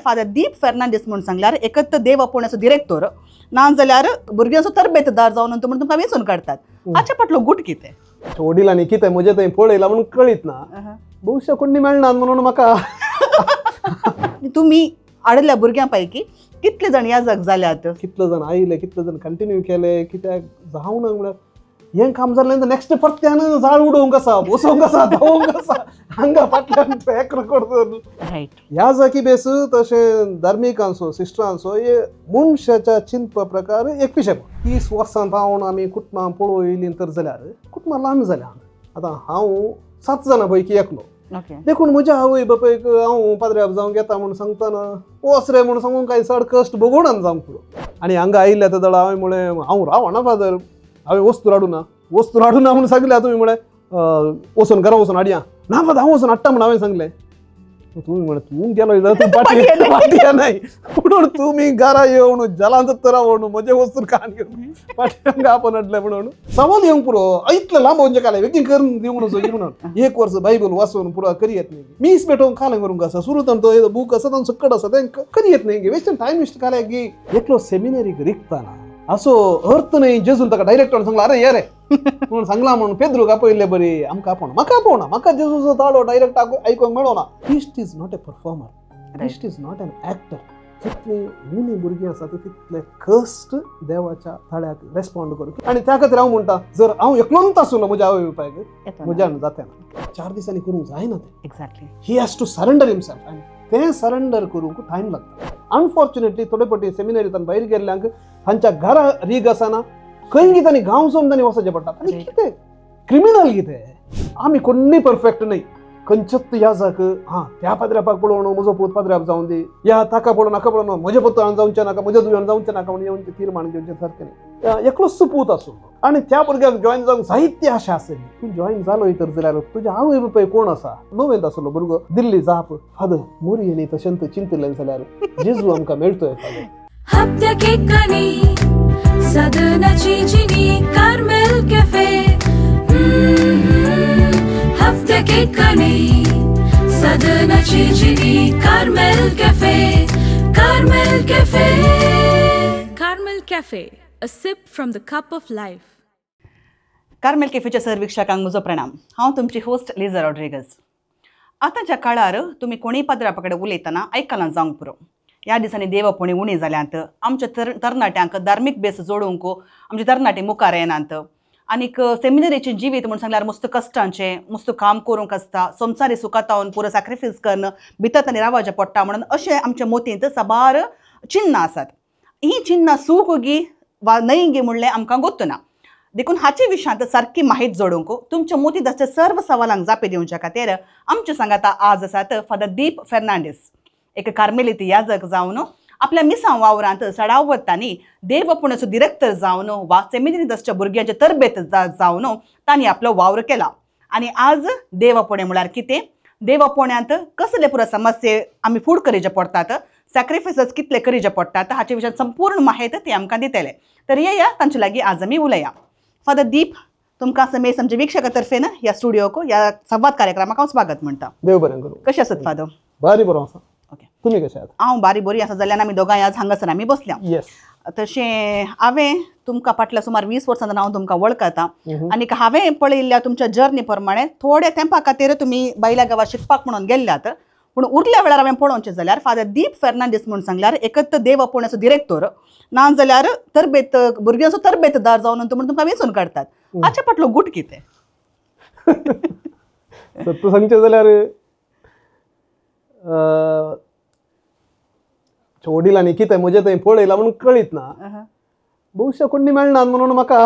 Father दीप फेर्नांडीस म्हूण सांगल्यार एकत देव आपोवण्याचो डिरेक्टर ना जाल्यार भुरग्यांचो तरबेतदार जावन म्हणून तुमकां वेंचून काडटात. हाचे फाटलो गूट कितें? वडिलांनी कितें म्हजें थंय पळयलां म्हणून कळीत ना, बहुशा कोणी मेळना म्हणून म्हाका. तुमी आडल्या भुरग्यां पैकी कितले जाण याजक जाल्यात? कितले जाण आयले, कितले जाण कंटिन्यू केले, कित्याक जावना म्हळ्यार हें काम जालें नॅक्स्ट परत्यान जाळ उडोवंक आसा, बसोवंक आसा, धांवोवंक आसा, हांगा फाटल्यान ट्रॅक रेकॉर्ड करून. याजकी बेस तशें धार्मिकांचो सिस्टरांचो हे मनशाच्या चिंतपा प्रकार एक पिशें. 30 वर्सां पावन आमी कुटुंबां पळयलीं तर जाल्यार कुटुंबां ल्हान जाल्यां. आतां हांव 7 जाणां पैकी एकलो, देखून म्हज्या आवय बापायक हांव पाद्र्याब जावंक येता म्हूण सांगतना वच रे म्हूण सांगून कांय चड कश्ट भोगोवनान जावंक पुरो. आनी हांगा आयिल्ल्या ते दळा हांवें म्हळें हांव रावना फादर, हांवें वस्तू हाडूना, वस्तू हाडूना म्हूण सांगल्या तुमी, म्हळें वचून घरा वचून हाडया. ना फादर हांव वचून हाडटा म्हूण हांवें सांगलें. तुमी म्हळें तूं गेलो जाल्यार तूं फाटी नाय, म्हणून तुमी घरा येवन जलांत तर रावन म्हजे वस्तू कान घेवन फाटी हांगा आपोवन हाडलें म्हणून सवाल येवंक पुरो. इतलें लांब वचचें कालें बेगीन करून दिवंक न्हू म्हणून एक वर्स बायबल वाचून पुरो करी येत न्ही. मीस पेटोवंक कालें करूंक आसा, सुरू तो बूक आसा तांचो सकट आसा तें करी येत न्ही. वेस्ट टायम वेस्ट कालें की एकलो सेमिनरीक रिगताना असो अर्थ न्हय. जेजून ताका डायरेक्टर सांगला अरे ये रे म्हणून सांगला म्हणून पेद्रूक आपयल्ले बरी आमकां आपोवना, म्हाका आपोवना, म्हाका जेजूचो ताळो डायरेक्ट आयकूंक मेळना. Christ is not a performer, Christ is not an actor. जितली उणी भुरगीं आसात तितले कश्ट देवाच्या ताळ्याक रेस्पॉन्ड करूं. आनी त्या खातीर हांव म्हणटा जर हांव एकलोच आसलो म्हज्या आवय बापायक म्हज्यान जाता ना, 4 दिसांनी करूंक जायना तें. Exactly he has to surrender himself आनी तें सरेंडर करूंक टायम लागता. अनफॉर्च्युनेटली थोडे फावटी सेमिनरींतल्यान भायर गेल्ल्यांक तांच्या घरा रीग आसना, खंय तांणी गांव सोडून तांणी वचचें पडटा. आनी कितें क्रिमिनल कितें, आमी कोणूय परफेक्ट न्हय. खंयच्याच याजक हां त्या पाद्र्यापाक पळोवन म्हजो पूत पाद्र्याप जावन दी, या ताका पळोवन हाका पळोवन म्हज्या पुतान जावचें नाका, म्हज्या धुव्यान जावचें नाका म्हणून येवन तीर्मान घेवचें सारकें न्हय. एकलोच पूत आसूं आनी त्या भुरग्याक जॉयन जावंक जायती आशा आसली. तूं जॉयन जालो तर जाल्यार तुज्या आवय बापाय कोण आसा? नवेंत आसलो भुरगो दिल्ली जाप फादर मोरयेनी तशेंच चिंतिल्लें जाल्यार जेजू आमकां मेळटोय father. Carmel Cafe. Carmel Cafe, a sip from the cup of life. Carmel कॅफेच्या sir वीक्षकांक म्हजो प्रणाम. हांव तुमची होस्ट लिजा रॉड्रिगस. आतांच्या काळार तुमी कोणीय पाद्र्यापा कडेन उलयतना आयकलां जावंक पुरो. ह्या दिसांनी देवपणी उणी जाल्यांत, आमच्या तरणाट्यांक धार्मीक बेस जोडूंक आमचे तरणाटे मुखार येनात. आनीक सेमिनरीचें जिवीत म्हूण सांगल्यार मस्त कश्टांचें, मस्त काम करूंक आसता, संवसारी सुखातावन पुरो सॅक्रिफायस करून भितर तांणी रावचें पडटा म्हणून अशें आमच्या मोतींत साबार चिन्नां आसात. हीं चिन्नां सूख गी वा न्हय गी म्हणलें आमकां गोत्तना. देखून हाचे विशयांत सारकी माहिती जोडूंक तुमच्या मोतींत आसच्या सर्व सवालांक जापे दिवच्या खातीर आमच्या सांगाता आज आसात फादर दीप फेर्नांडीस, एक कार्मेलीत याजक जावन आपल्या मिसां वावरांत सडावत तांणी देवपुण्याचो डिरेक्टर जावन वा सेमिनरींत आसच्या भुरग्यांचे तरबेत जावन तांणी आपलो वावर केला. आनी आज देवपुणें म्हळ्यार कितें, देवपुण्यांत कसले पुरो समस्ये आमी फूड करीचे पडटात, सॅक्रिफायसीस कितले करीचे पडटात हाचे विशयान संपूर्ण माहिती ते आमकां दितले. तर येया तांचे लागीं आज आमी उलया. फादर दीप, तुमकां समेज आमच्या वीक्षका तर्फेन ह्या स्टुडियोक ह्या संवाद कार्यक्रमाक हांव स्वागत म्हणटा. देव बरें करूं. कशें आसात फादर? बरी बरो आसा. ओके, तुमी कशें आहात? हांव बारी बरी आसा जाल्यार आमी दोगांय आज हांगासर आमी बसल्या. येस. तशें हांवें तुमकां फाटल्या सुमार 20 वर्सां हांव तुमकां वळखता आनी हांवें पळयल्ल्या तुमच्या जर्नी प्रमाणे थोड्या तेंपा खातीर तुमी बायल्या गांवां शिकपाक म्हणून गेल्ल्यात, पूण उरल्या वेळार हांवें पळोवचें जाल्यार फादर दीप फेर्नांडीस म्हूण सांगल्यार एकत देव आपोवण्याचो डिरेक्टर ना जाल्यार तरबेत भुरग्यांचो तरबेतदार जावन म्हणून तुमकां वेंचून काडटात. हाचे फाटलो गूट कितें? सत्य सांगचें जाल्यार वडिलांनी कितें म्हजें थंय पळयलां म्हणून कळीत ना, बहुशा कोणी मेळना म्हणून म्हाका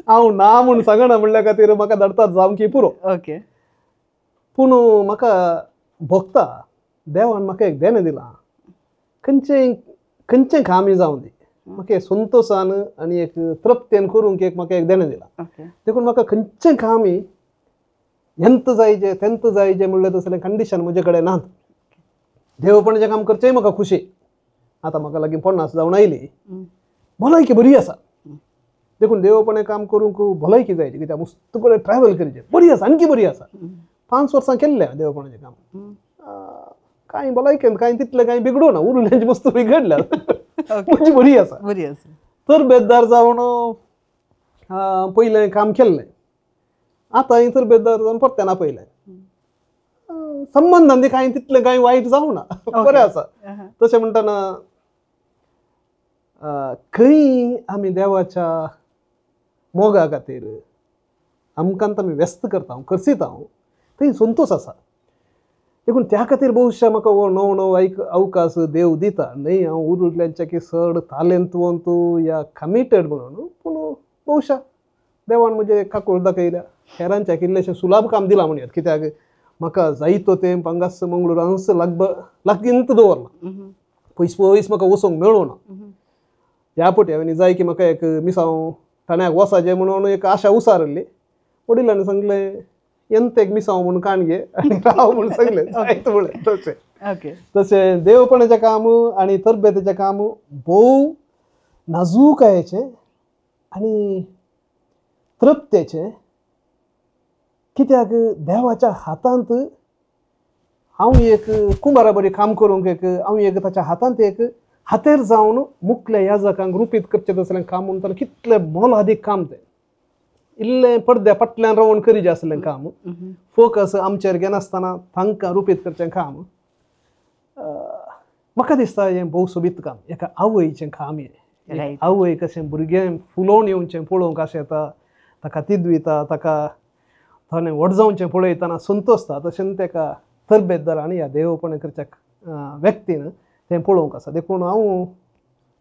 हांव ना म्हूण सांगना म्हणल्या खातीर म्हाका धाडटात जावंक पुरो. ओके. पूण म्हाका भोगता देवान म्हाका एक देणें दिलां, खंयचें खंयचें कामय जावं दी म्हाका संतोशान आनी एक तृप्तेन करूंक एक म्हाका एक देणें दिलां. देखून म्हाका खंयचें कामय हेंत जायचें तेंत जायचें म्हणलें तसलें कंडिशन म्हजे कडेन नात. देवपणाचें काम करचेंय म्हाका खुशी. आतां म्हाका लागीं 50 जावन आयली, भलायकी बरी आसा, देखून देवपणें काम करूंक भलायकी जायची कित्याक मस्त कडेन ट्रॅवल करचें, बरी आसा, आणखी बरी आसा. 5 वर्सां केल्लें देवपणाचें काम, कांय भलायकेन कांय तितलें कांय बिगडूं ना, उरल्यांची वस्तू बिगडल्या, म्हजी बरी आसा. बरी आसा. तरबेजदार जावन पयलें काम केल्लें, आतां तरबेजदार जावन परत्यान आपयलें. संबंदान कांय तितलें कांय वायट जावं ना, बरें आसा. तशें म्हणटना खंय आमी देवाच्या मोगा खातीर आमकां आमी व्यस्त करता, खर्चिता, थंय संतोश आसा. देखून त्या खातीर बहुशा म्हाका हो नवो नवो अवकाश देव दिता. न्हय हांव उरुल्ल्यांच्या की चड तालेंतवंत या कमिटेड म्हणून, पूण बहुशा देवान म्हजे काकूळ दाखयल्या, हेरांच्या इल्लेशें सुलाभ काम दिलां म्हणयात. कित्याक म्हाका जायतो तेंप हांगास मंगळूर लागींत दवरला, पयस पयस म्हाका वचूंक मेळूं ना. ह्या पटी हांवें जाय की म्हाका एक मिसांव ठाण्याक वचाचें म्हणून एक आशा उसारिल्ली. वडिलांनी सांगलें एंत एक मिसांव म्हणून काण घे आनी राव म्हणून सांगलें, जायत म्हणलें. तशें तशें देवपणाचें काम आनी तरबेतीचें काम भोव नाजूकायेचें आनी तृप्तेचें. कित्याक देवाच्या हातांत हांव एक कुंबारा बरी काम करूंक एक हांव एक ताच्या हातांत एक हातेर जावन मुखल्या याजकांक रुपीत करचें तसलें काम म्हणटालें. कितलें मोलादीक काम तें, इल्लें पडद्या फाटल्यान रावन करीजे आसलें काम, फोकस आमचेर घेनासतना तांकां रुपीत करचें काम. म्हाका दिसता हें भोव सोबीत काम, एका आवयचें काम हें. आवय कशें भुरगें फुलोवन येवचें पळोवंक आशें येता, ताका तिदविता, ताका ताणें व्हड जावचें पळयतना संतोसता, तशें ताका तरबेजदार आनी ह्या देवपण करच्या व्यक्तीन तें पळोवंक आसा. देखून हांव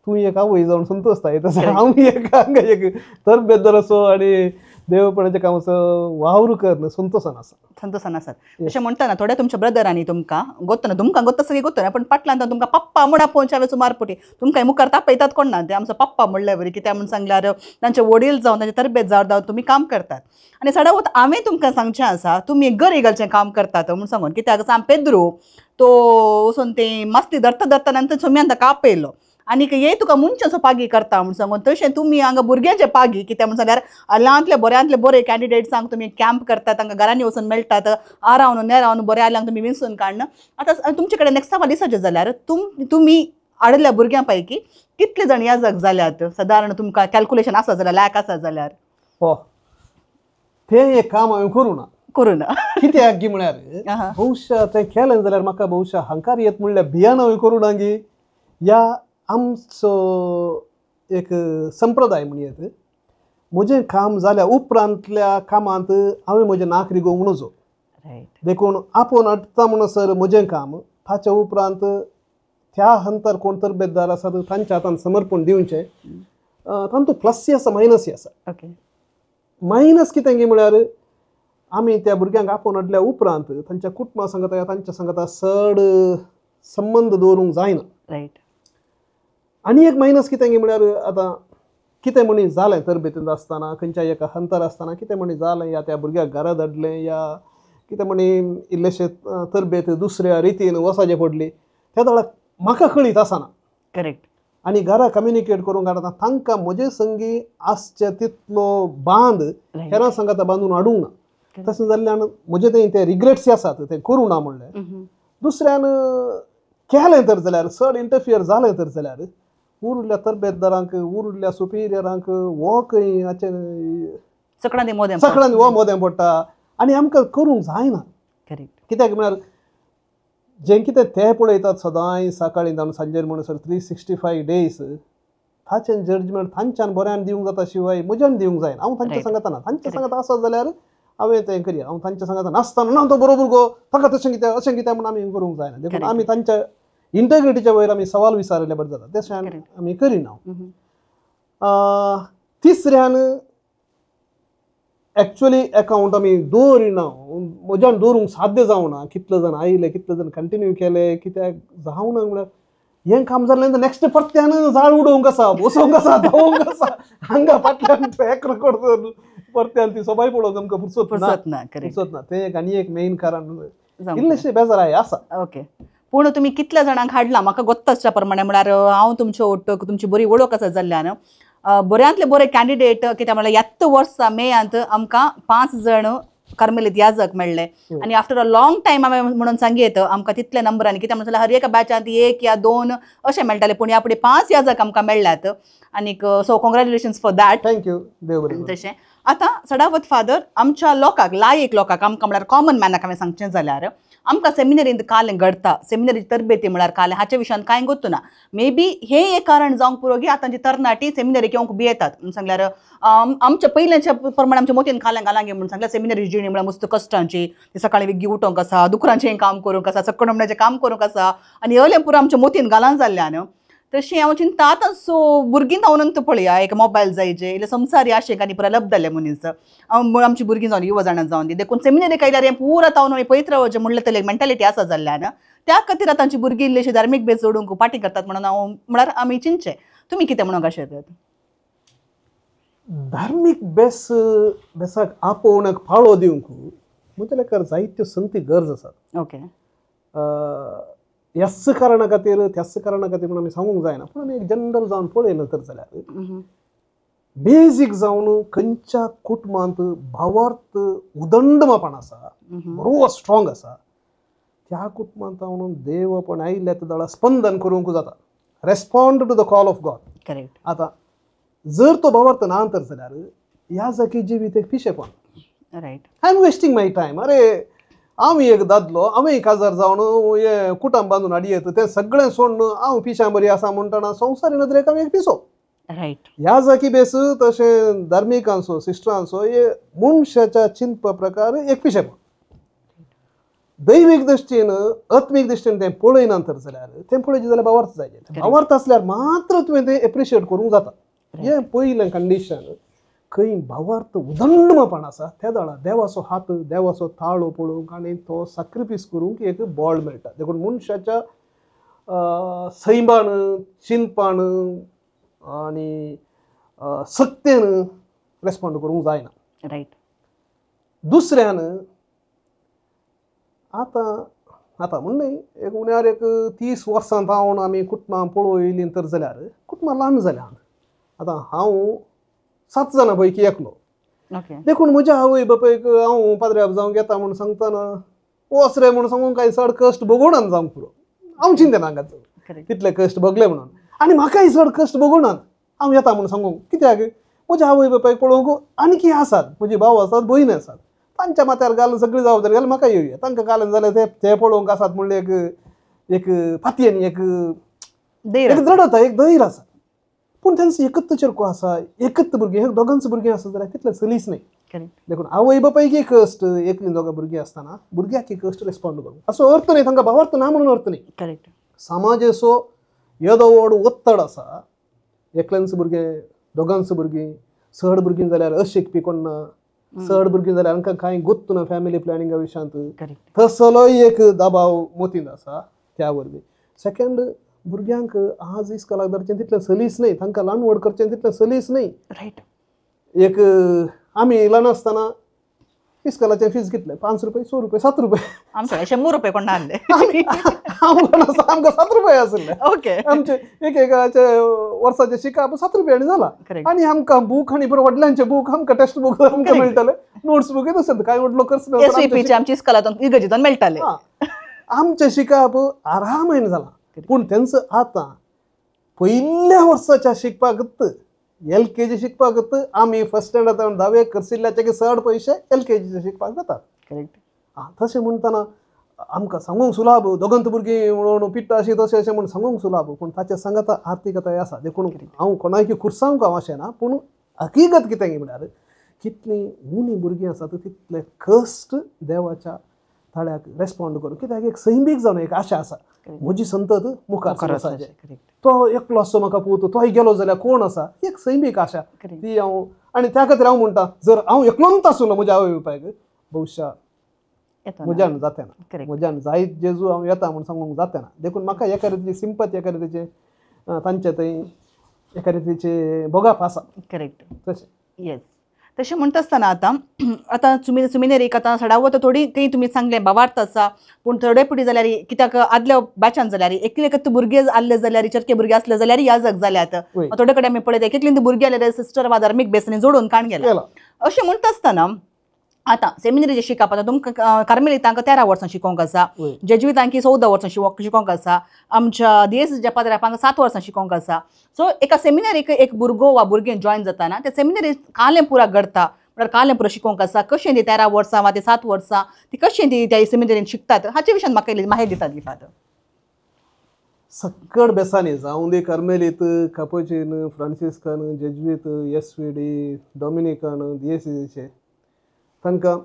तूं एक आवय जावन संतोसता, तशें हांव एक हांगा एक तरबेजदार असो आनी देवपणाच्या कामाचो वावर करून संतोसान आसा. संतोसान आसात. तशें म्हणटा ना थोड्या तुमच्या ब्रदरांनी तुमकां गोत्तना, तुमकां गोत्ता सगळीं गोत्तना, पण पाटल्यान तुमकां पप्पा म्हूण आपोवच्या हांवें सुमार पटी तुमकां मुखार तापयतात कोण ना, ते आमचो पप्पा म्हणल्यार बरी. कित्याक म्हूण सांगल्यार तांचे वडील जावन तांचे तरबेज जावन तुमी काम करतात. आनी सडावत हांवें तुमकां सांगचें आसा, तुमी गरी घालचें काम करतात म्हूण सांगून. कित्याक सांग पेद्रू तो वचून ते मास्ती धरता धरता नंतर सोम्यान ताका आपयलो आनीक ये तुका मनशाचो पागी करता म्हूण सांगून. तशें तुमी हांगा भुरग्यांचे पागी, कित्याक म्हूण सांगल्यार ल्हानांतले बऱ्यांतले बरे कॅन्डिडेट्सांक तुमी कॅम्प करतात, तांकां घरांनी वचून मेळटात, आरावन नेरावन बरे आल्यांक तुमी विंचून काडन. आतां तुमचे कडेन नेक्स्ट सवाल दिसाचें जाल्यार तुमी हाडिल्ल्या भुरग्यां पैकी कितले जाण याजक जाल्यात सादारण तुमकां कॅल्कुलेशन आसा जाल्यार, लॅक आसा जाल्यार? हो, तें एक काम हांवें करूं ना, करूं ना. कित्याक गी म्हळ्यार बहुशा तें केलें जाल्यार म्हाका बहुशा हंकार येत म्हणल्यार भियान हांवें करूं ना गी. ह्या आमचो एक संप्रदाय म्हणयत, म्हजें काम जाल्या उपरांतल्या कामांत हांवें म्हजें नाक रिगोवंक नजो. देखून आपोवन हाडटा म्हणसर म्हजें काम, ताच्या उपरांत त्या हंतर कोण तरबेजदार आसा तांच्या हातान समर्पण दिवचें. तातूंत प्लसय आसा मायनसय आसा. मायनस कितें गी म्हळ्यार आमी त्या भुरग्यांक आपोवन हाडल्या उपरांत तांच्या कुटुंबा सांगता तांच्या सांगता चड संबंद दवरूंक जायना. रायट. आनी एक मायनस कितें गी म्हळ्यार आतां कितें म्हणी जालें तरबेतींत आसतना खंयच्या एका हंतर आसतना कितें म्हणी जालें या त्या भुरग्याक घरा धाडलें या कितें म्हणी इल्लेशें तरबेत दुसऱ्या रितीन वसाचें पडली, त्या वेळार म्हाका कळीत आसना. करेक्ट. आनी घरा कम्युनिकेट करूंक आतां तांकां म्हजे संगी आसचे तितलो बांद हेरां सांगाता बांदून हाडूंक ना. तशें जाल्ल्यान म्हजे थंय ते रिग्रेट्स आसात, ते करूं ना म्हणलें. दुसऱ्यान केलें तर जाल्यार चड इंटरफियर जालें तर जाल्यार उरिल्ल्या तरबेजदारांक उरिल्ल्या सुपिरियरांक हो खंय हाचें सकडांनी हो मोदें पडटा आनी आमकां करूंक जायना. करेक्ट. कित्याक म्हळ्यार जें कितें ते पळयतात सदांय सकाळीं जावन सांजेर म्हणसर 365 डेज ताचें जजमेंट तांच्यान बऱ्यान दिवंक जाता शिवाय म्हज्यान दिवंक जायना. हांव तांच्या सांगाता ना, तांच्या सांगाता आसत जाल्यार हांवें तें करया, हांव तांच्या सांगाता नासतना ना तो बरोबर गो ताका तशें कित्याक अशें कित्याक म्हूण आमी करूंक जायना. देखून आमी तांच्या इंटेग्रिटीच्या वयर आमी सवाल विचारिल्ले बरें जाता, तशें आमी करिना. तिसऱ्यान एक्चुअली अकाउंट आमी दवरिना, म्हज्यान दवरूंक साध्य जावना. कितले जाण आयले, कितले जाण कंटिन्यू केले, कित्याक जावना म्हळ्यार हें काम जालें नेक्स्ट परत्यान जाळ उडोवंक आसा, बसोवंक आसा, धांवोवंक आसा, हांगा फाटल्यान ट्रॅक रेकॉर्ड करून परत्यान ती सोबाय पळोवंक आमकां फुरसत ना, फुरसत ना. तें एक आनी एक मेन कारण इल्लेशें बेजाराय आसा. ओके. पूण तुमी कितल्या जाणांक हाडला म्हाका गोत्ता आसच्या प्रमाणे म्हळ्यार हांव तुमच्यो ओटक तुमची बरी वळख आसा जाल्ल्यान बऱ्यांतले बरे कॅन्डिडेट कित्याक म्हळ्यार ह्याच वर्सा मेयांत आमकां 5 जाण कार्मेलीत याजक मेळ्ळे आनी आफ्टर अ लॉंग टायम हांवें म्हणून सांगयत आमकां तितल्या नंबरांनी, कित्याक म्हणून हर एका बॅचांत 1 या 2 अशें मेळटाले, पूण ह्या फुडें 5 याजक आमकां मेळ्ळ्यात. आनीक so congratulations for that. Thank you, देव बरें. तशें आतां सडावत फादर, आमच्या लोकांक, लायक लोकांक, आमकां म्हळ्यार कॉमन मॅनाक हांवें सांगचें जाल्यार आमकां सेमिनरींत कालें घडटा, सेमिनरी तरबेती म्हळ्यार कालें हाच्या विशयान कांय गोत्तू ना. मे बी हें एक कारण जावंक पुरो की आतांची तरणाटी सेमिनरीक येवंक भियेतात. म्हणून सांगल्यार आमच्या पयल्याच्या प्रमाणे आमच्या मोतीन कालें घालांगे म्हणून सांगल्यार सेमिनरी जिणी म्हळ्यार मस्त कश्टांची, सकाळी वेगळी उठोंक आसा, दुकरांचें काम करूंक आसा, सक्कण म्हणण्याचें काम करूंक आसा आनी अलें पुरो आमच्या मोतीन घालां जाल्ल्यान. तशें हांव चिंता आतां सो भुरगीं जावन पळया एक मोबायल जायचे इल्ले संवसारी आशेक आनी पुरा लब्धले मनीस आमची भुरगीं जावन युवा जाणां जावन दी, देखून सेमिनरीक आयल्यार हें पुरा तावन आमी पळयत रावचें म्हणलें तरी एक मेंटालिटी आसा जाल्ल्यान त्या खातीर आतांची भुरगीं इल्लेशी धार्मीक बेस जोडूंक पाटी करतात म्हणून हांव म्हळ्यार आमी चिंतचें. तुमी कितें म्हणूंक अशें तर धार्मीक बेस बेसाक आपोवण्याक पाळो दिवंक म्हज्या लेखार जायत्यो संती गरज आसात. ओके, ह्याच कारणा खातीर त्याच कारणा खातीर म्हणून आमी सांगूंक जायना, पूण आमी एक जनरल जावन पळयलें तर जाल्यार बेजीक जावन खंयच्या कुटुंबांत भावार्थ उदंडमापण आसा, बरो स्ट्रॉंग आसा, त्या कुटुंबांत जावन देवपण आयिल्ल्या त्या स्पंदन करूंक जाता, respond to the call of God. Correct. आतां जर तो भावार्थ ना तर जाल्यार ह्या जाकी जिवीत एक पिशेपण. Right. I am wasting my time. अरे हांव एक दादलो, हांवें काजार जावन हें कुटुंब बांदून हाडयेत तें सगळें सोडून हांव पिशां बरी आसा म्हणटना संवसारी नदरेक हांव एक पिसो. रायट. ह्या जाकी बेस तशें धार्मिकांचो सिस्टरांचो हे मनशाच्या चिंतपा प्रकार एक पिशेपण. दैवीक दृश्टीन आत्मीक दृश्टीन तें पळयना तर जाल्यार तें पळयचें जाल्यार भावार्थ जाय, भावार्थ आसल्यार मात्र तुवें तें एप्रिशिएट करूंक जाता. हें पयलें कंडिशन खंय भावार्थ उदंडमापण आसा त्या वेळार देवाचो हात देवाचो ताळो पळोवंक आनी तो साक्रिफीस करूंक एक बळ मेळटा. देखून मनशाच्या सैमान चिंतपान आनी सक्तेन रेस्पोंड करूंक जायना. रायट. दुसऱ्यान आतां आतां म्हण न्हय एक उण्यार एक 30 वर्सां जावन आमी कुटुंबां पळोवं तर जाल्यार कुटुंबां ल्हान जाल्यात. आतां हांव 7 जाणां पैकी एकलो, देखून म्हज्या आवय बापायक हांव पाद्र्याब जावंक येता म्हूण सांगतना वच रे म्हूण सांगूंक कांय चड कश्ट भोगोनात जावंक पुरो, हांव चिंतना हांगाच तितले कश्ट भोगले म्हणून, आनी म्हाकाय चड कश्ट भोगोनात हांव येता म्हूण सांगूंक, कित्याक म्हज्या आवय बापायक पळोवंक आणकी आसात, म्हजी भाव आसात भयण आसात, तांच्या माथ्यार घालून सगळी जबाबदारी घालून म्हाका येवया, तांकां घालून जाल्यार ते ते पळोवंक आसात म्हणलें एक एक फातयेन एक एक दृढता एक धैर्य आसा. पूण तेंचो एकच चेरको आसा, एकच भुरगीं, एक दोगांच भुरगीं आसा जाल्यार तितलें सलीस न्हय. देखून आवय बापायकी कश्ट एकलीं दोगां भुरगीं आसतना भुरग्याकी कश्ट रेस्पोंड करूंक असो अर्थ न्हय, तांकां भावार्थ ना म्हणून अर्थ न्हय. करेक्ट. समाजेचो येदो व्हड ಒತ್ತಡ आसा, एकल्यांच भुरगें दोगांच भुरगीं चड भुरगीं जाल्यार अशिकपी कोण ना, चड भुरगीं जाल्यार आमकां कांय गोत्तू ना फॅमिली प्लॅनिंगा विशयांत, तसलोय एक दबाव मोतींत आसा त्या वरवीं. सेकंड, भुरग्यांक आज इस्कोलाक धाडचें तितलें सलीस न्हय, तांकां ल्हान व्हड करचें तितलें सलीस न्हय. रायट. एक आमी ल्हान आसतना इस्कोलाचें फीज कितलें, 5 रुपये, 6 रुपये, 7 रुपये, आमचे 100 रुपये कोण हाडले, हांव ल्हान आसतना आमकां 7 रुपये आसले. ओके. आमचे एक एकाचे वर्साचें शिकप 7 रुपयांनी जाला, आनी आमकां बूक आनी बरें व्हडल्यांचे बूक आमकां टेक्स्ट बूक आमकां मेळटाले, नोट्स बूक तशें कांय व्हडलो खर्च एसवीपीचे आमच्या इस्कोलांत इगर्जेंत मेळटाले. आमचें शिकप आरामायन जालां, पूण तेंचो आतां पयल्या वर्साच्या शिकपाकच LKG शिकपाकच आमी फर्स्ट स्टँडर्ड धावेक करसिल्ल्याचे चड पयशे LKG शिकपाक जातात. करेक्ट. आं, तशें म्हणटना आमकां सांगूंक सुलाभ दोगांत भुरगीं म्हणून पिट्टा अशें तशें अशें म्हूण सांगूंक सुलाभ, पूण ताचे सांगाता आर्थीकताय आसा. देखून हांव कोणायकी खुर्सावंक हांव अशें ना, पूण हकीकत कितें म्हळ्यार कितलीं उणी भुरगीं आसात तितले कश्ट देवाच्या ताळ्याक रेस्पोंड करून, कित्याक एक सैमीक जावन एक आशा आसा म्हजी संतत मुखार वचपाचें, तो एकलो आसचो म्हाका पूत, तोय गेलो जाल्यार कोण आसा, एक सैमीक आशा ती हांव, आनी त्या खातीर हांव म्हणटा जर हांव एकलोच आसलो म्हज्या आवय बापायक भविश्या म्हज्यान जाता ना, म्हज्यान जायत जेजू हांव येता म्हूण सांगूंक जाता ना. देखून म्हाका एका रितीची सिंपत, एका रितीचे तांचे थंय एका रितीचे भोगप आसा. करेक्ट. तशें. येस. तशें म्हणटा आसतना आतां आतां सुमिनेरीक आतां सडावत थोडी काही तुमी सांगलें भावार्थ आसा, पूण थोडे पुटी जाल्यार कित्याक आदल्या बॅचान जाल्यार एकले एकच भुरगे आसले जाल्यार चरके भुरगे आसले जाल्यार याजक जाल्यात, थोडे कडेन आमी पळयता एक एकलीं भुरगीं आसले सिस्टर वा धार्मीक बेसनी जोडून काण गेले. अशें म्हणटा आसतना आतां सेमिनरीचें शिकप आतां तुमकां कार्मेलितांक 13 वर्सां शिकोवंक आसा, जेजुइतांक 14 वर्सां शिकोवंक आसा, आमच्या दियेसीच्या पाद्र्यापांक 7 वर्सां शिकोवंक आसा. सो एका सेमिनरीक एक भुरगो वा भुरगें जॉयन जाताना त्या सेमिनरीक कालें पुरा घडता म्हळ्यार कालें पुरा शिकोवंक आसा, कशें ती 13 वर्सां वा ते 7 वर्सां ती कशें ती त्या सेमिनरीन शिकतात हाचे विशयान म्हाका इल्ली माहिती दितात फादर. सक्कड बेसांनी जावं दी कार्मेलीत, Capuchin, Franciscan, Jesuit, S V D, Dominican, दियेसीचे तांकां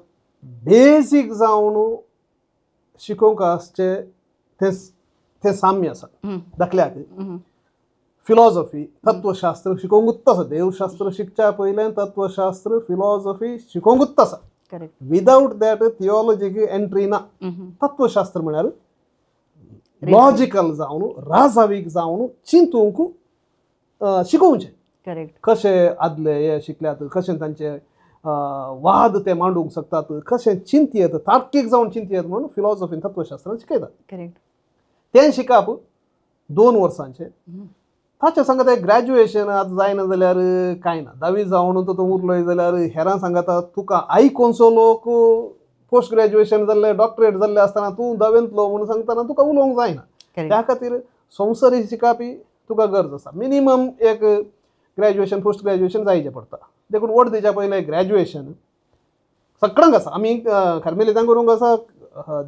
बेसीक जावन शिकोवंक आसचें तें साम्य आसा. दाखल्याक फिलॉसॉफी, तत्वशास्त्र शिकोवंकूच आसा. देवशास्त्र शिकच्या पयलें तत्वशास्त्र फिलॉसॉफी शिकोवंकूच आसा. विदावट that थियोलॉजीक एंट्री ना. तत्वशास्त्र म्हळ्यार लॉजिकल जावन राजावीक जावन चिंतूंक शिकोवचें. कशें आदले हे शिकल्यात, कशें तांचे वाद ते मांडूंक शकतात, कशें चिंतयेत, तार्कीक जावन चिंतयेत म्हणून फिलॉसॉफीन तत्वशास्त्रान शिकयतात. तें शिकप 2 वर्सांचें. ताचे सांगता ग्रॅज्युएशन आतां जायना जाल्यार कांय ना, धावी जावन तो उरलोय जाल्यार हेरां सांगता तुका आयकोनसो लोक पोस्ट ग्रॅज्युएशन जाल्ले, डॉक्टरेट जाल्ले आसतना तूं धावेंतलो म्हणून सांगतना तुका उलोवंक जायना. त्या खातीर संवसारी शिकपी तुका गरज आसा. मिनिमम एक ग्रॅज्युएशन पोस्ट ग्रॅज्युएशन जायचें पडटा. देखून वट दिच्या पयलें ग्रॅज्युएशन सगळ्यांक आसा. आमी कार्मेलितांक करूंक आसा,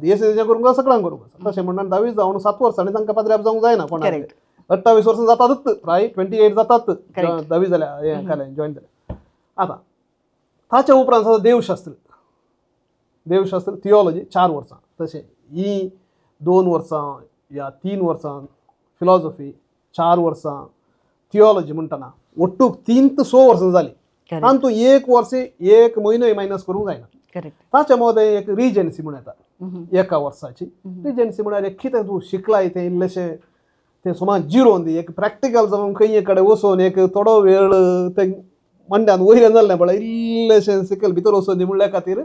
दियेसेजांक करूंक आसा, सगळ्यांक करूंक आसा. तशें म्हणटात 10 जावन 7 वर्सांनी तांकां पाद्र्याप जावंक जायना कोणाक. 28 वर्सां जातातच, प्राय 28 जातात धावी जाल्या हें कालें जॉयन जाल्या. आतां ताच्या उपरांत आसा देवशास्त्र. देवशास्त्र थियोलॉजी 4 वर्सां. तशें ही 2 वर्सां या 3 वर्सां फिलॉसॉफी, 4 वर्सां थियोलॉजी म्हणटना ಒಟ್ಟು 3 to 6 वर्सां जाली. तातूंत 1 वर्स 1 म्हयनोय मायनस करूंक जायना. ताच्या मदें एक रिजन्सी म्हूण येता एका वर्साची. रिजन्सी म्हळ्यार एक कितें तूं शिकलाय तें इल्लेशें तें सुमार जिरोवन दी, एक प्रॅक्टिकल जावन खंय कडेन वचून एक थोडो वेळ तें मंड्यान वयल्यान जाल्लें पळय इल्लेशें सकयल भितर वचून दी म्हणल्या खातीर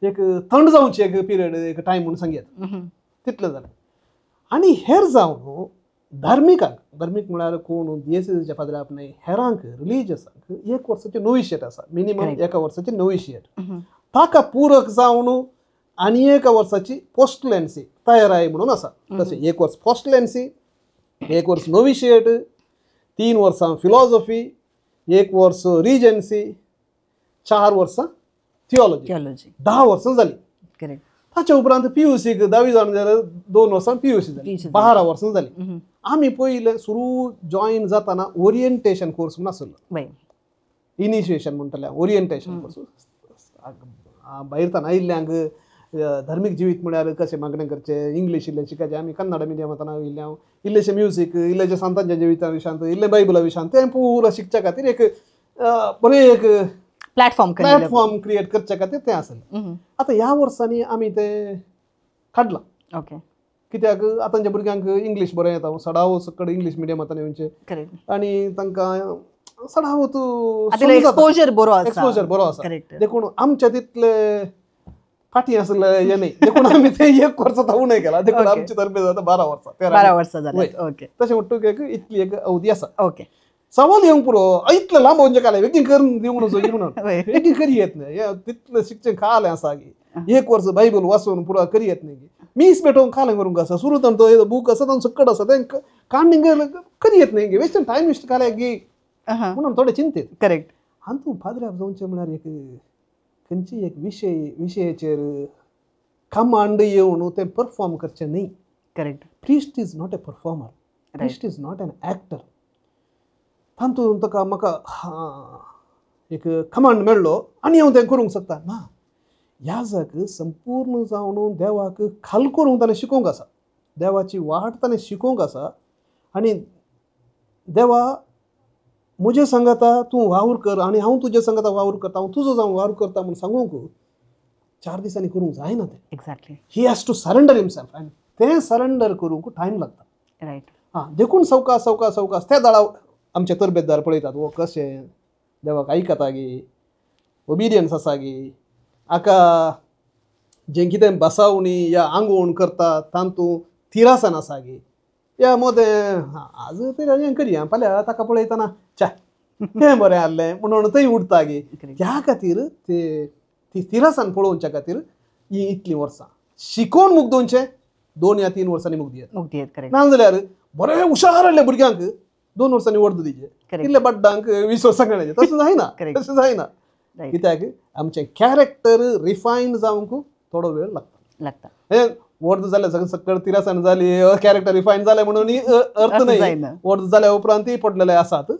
एक थंड जावची एक पिरियड एक टायम म्हणून सांगयेत तितलें जालें. आनी हेर जावन धार्मिकांक, धार्मीक म्हळ्यार कोण दियेसेच्या फादराक न्हय, हेरांक रिलीजियसांक 1 वर्साची नोविशिएट आसा, मिनिमम 1 वर्साची नोविशिएट. ताका पूरक जावन आनी 1 वर्साची पोस्टलेन्सी तयाराय म्हणून आसा. तशें 1 वर्स पोस्टलेन्सी, 1 वर्स नोविशिएट, 3 वर्सां फिलॉसॉफी, 1 वर्स रिजन्सी, 4 वर्सां थियोलॉजी, 10 वर्सां जाली. ताच्या उपरांत पीयूसीक 10वी जावन जाल्यार 2 वर्सां पीयूसी जाली, 12 वर्सां जाली. आमी पयले सुरू जॉयन जाताना ओरिएंटेशन कोर्स म्हूण आसलो, इनिशिएशन म्हणटले ओरिएंटेशन कोर्स. भायरतान आयिल्ल्यांक धार्मीक जिवीत म्हळ्यार कशें मागणें करचें, इंग्लीश इल्लें शिकायचें. आमी कन्नड मिडियमांत आयिल्ले, इल्लेशें म्युजीक, इल्लेशें सांतांच्या जिविता विशयांत, इल्लें बायबला विशयांत तें पुरो शिकच्या खातीर एक बरें एक प्लॅटफॉर्म क्रिएट करच्या खातीर तें आसलें. आतां ह्या वर्सांनी आमी तें काडलां. ओके, कित्याक आतांच्या भुरग्यांक इंग्लीश बरें येता, सडावो सकड इंग्लीश मिडियमांत येवचें आनी तांकां सडावो एक्सपोजर बरो आसा, एक्सपोजर बरो आसा. देखून आमच्या तितले फाटीं आसले हें न्ही, देखून आमी तें 1 वर्स उणें केलां. देखून आमची तरबेज जाता 12 वर्सां, 12 वर्सां जालीं. ओके, तशें म्हणटकीर एक इतली एक अवधी आसा. ओके, सवाल येवंक पुरो इतलें लांब म्हणजे कालें बेगीन करून दिवंक नजो म्हणून बेगीन करी येत न्हय, तितलें शिकचें खालें आसा की 1 वर्स बायबल वाचून पुरो करी येत न्ही. मीस पेटोवंक खालें करूंक आसा, सुरू तो बूक आसा तांचो सक्कड आसा तें कांडिंग करी येत न्ही, वेस्ट टायम वेस्ट खालें की म्हणून थोडे चिंतेत. करेक्ट. हातूंत पाद्र्याक जावचें म्हळ्यार एक खंयची एक विशयाचेर कमांड येवन तें परफॉर्म करचें न्ही. Correct. Priest is not a performer, priest is not an actor. तातूंत ताका म्हाका एक कमांड मेळ्ळो आनी हांव तें करूंक शकता ना. ह्या जाक संपूर्ण जावन देवाक खाल करूंक ताणें शिकोवंक आसा, देवाची वाट ताणें शिकोवंक आसा. आनी देवा म्हजे सांगता तूं वावर कर आनी हांव तुजे सांगता वावर करता, हांव तुजो जावन वावर करता म्हूण सांगूंक 4 दिसांनी करूंक जायना तें. Exactly. He has to surrender himself आनी तें सरेंडर करूंक टायम लागता. रायट. हां, देखून सवकास सवकास सवकास त्या दळा आमचे तरबेजदार पळयतात वो कशें देवाक आयकता गी, ओबिडियन्स आसा गी, हाका जें कितें बसावणी या आंगवण करता तातूंत थिरासन आसा गी, या मोदें आज तरी हें करया फाल्यां ताका पळयतना च्या तें बरें आहलें म्हणून थंय उरता गी. त्या खातीर ते ती थिरासान पळोवच्या खातीर ही इतलीं वर्सां शिकोवन मुगदोवचें 2 या 3 वर्सांनी मुगदी येता. ना जाल्यार बरें हुशार आसले भुरग्यांक 2 वर्सांनी वर्द दिवचें, इल्ले बड्डांक 20 वर्सां काडचें, तशें जायना, तशें जायना. कित्याक आमचें कॅरेक्टर रिफायन जावंक थोडो वेळ लागता. हें वर्द जालें सगळें सकळ तिरासान जाली कॅरेक्टर रिफायन जालें म्हणून अर्थ नाही, वर्द जाल्या उपरांतय पडलेले आसात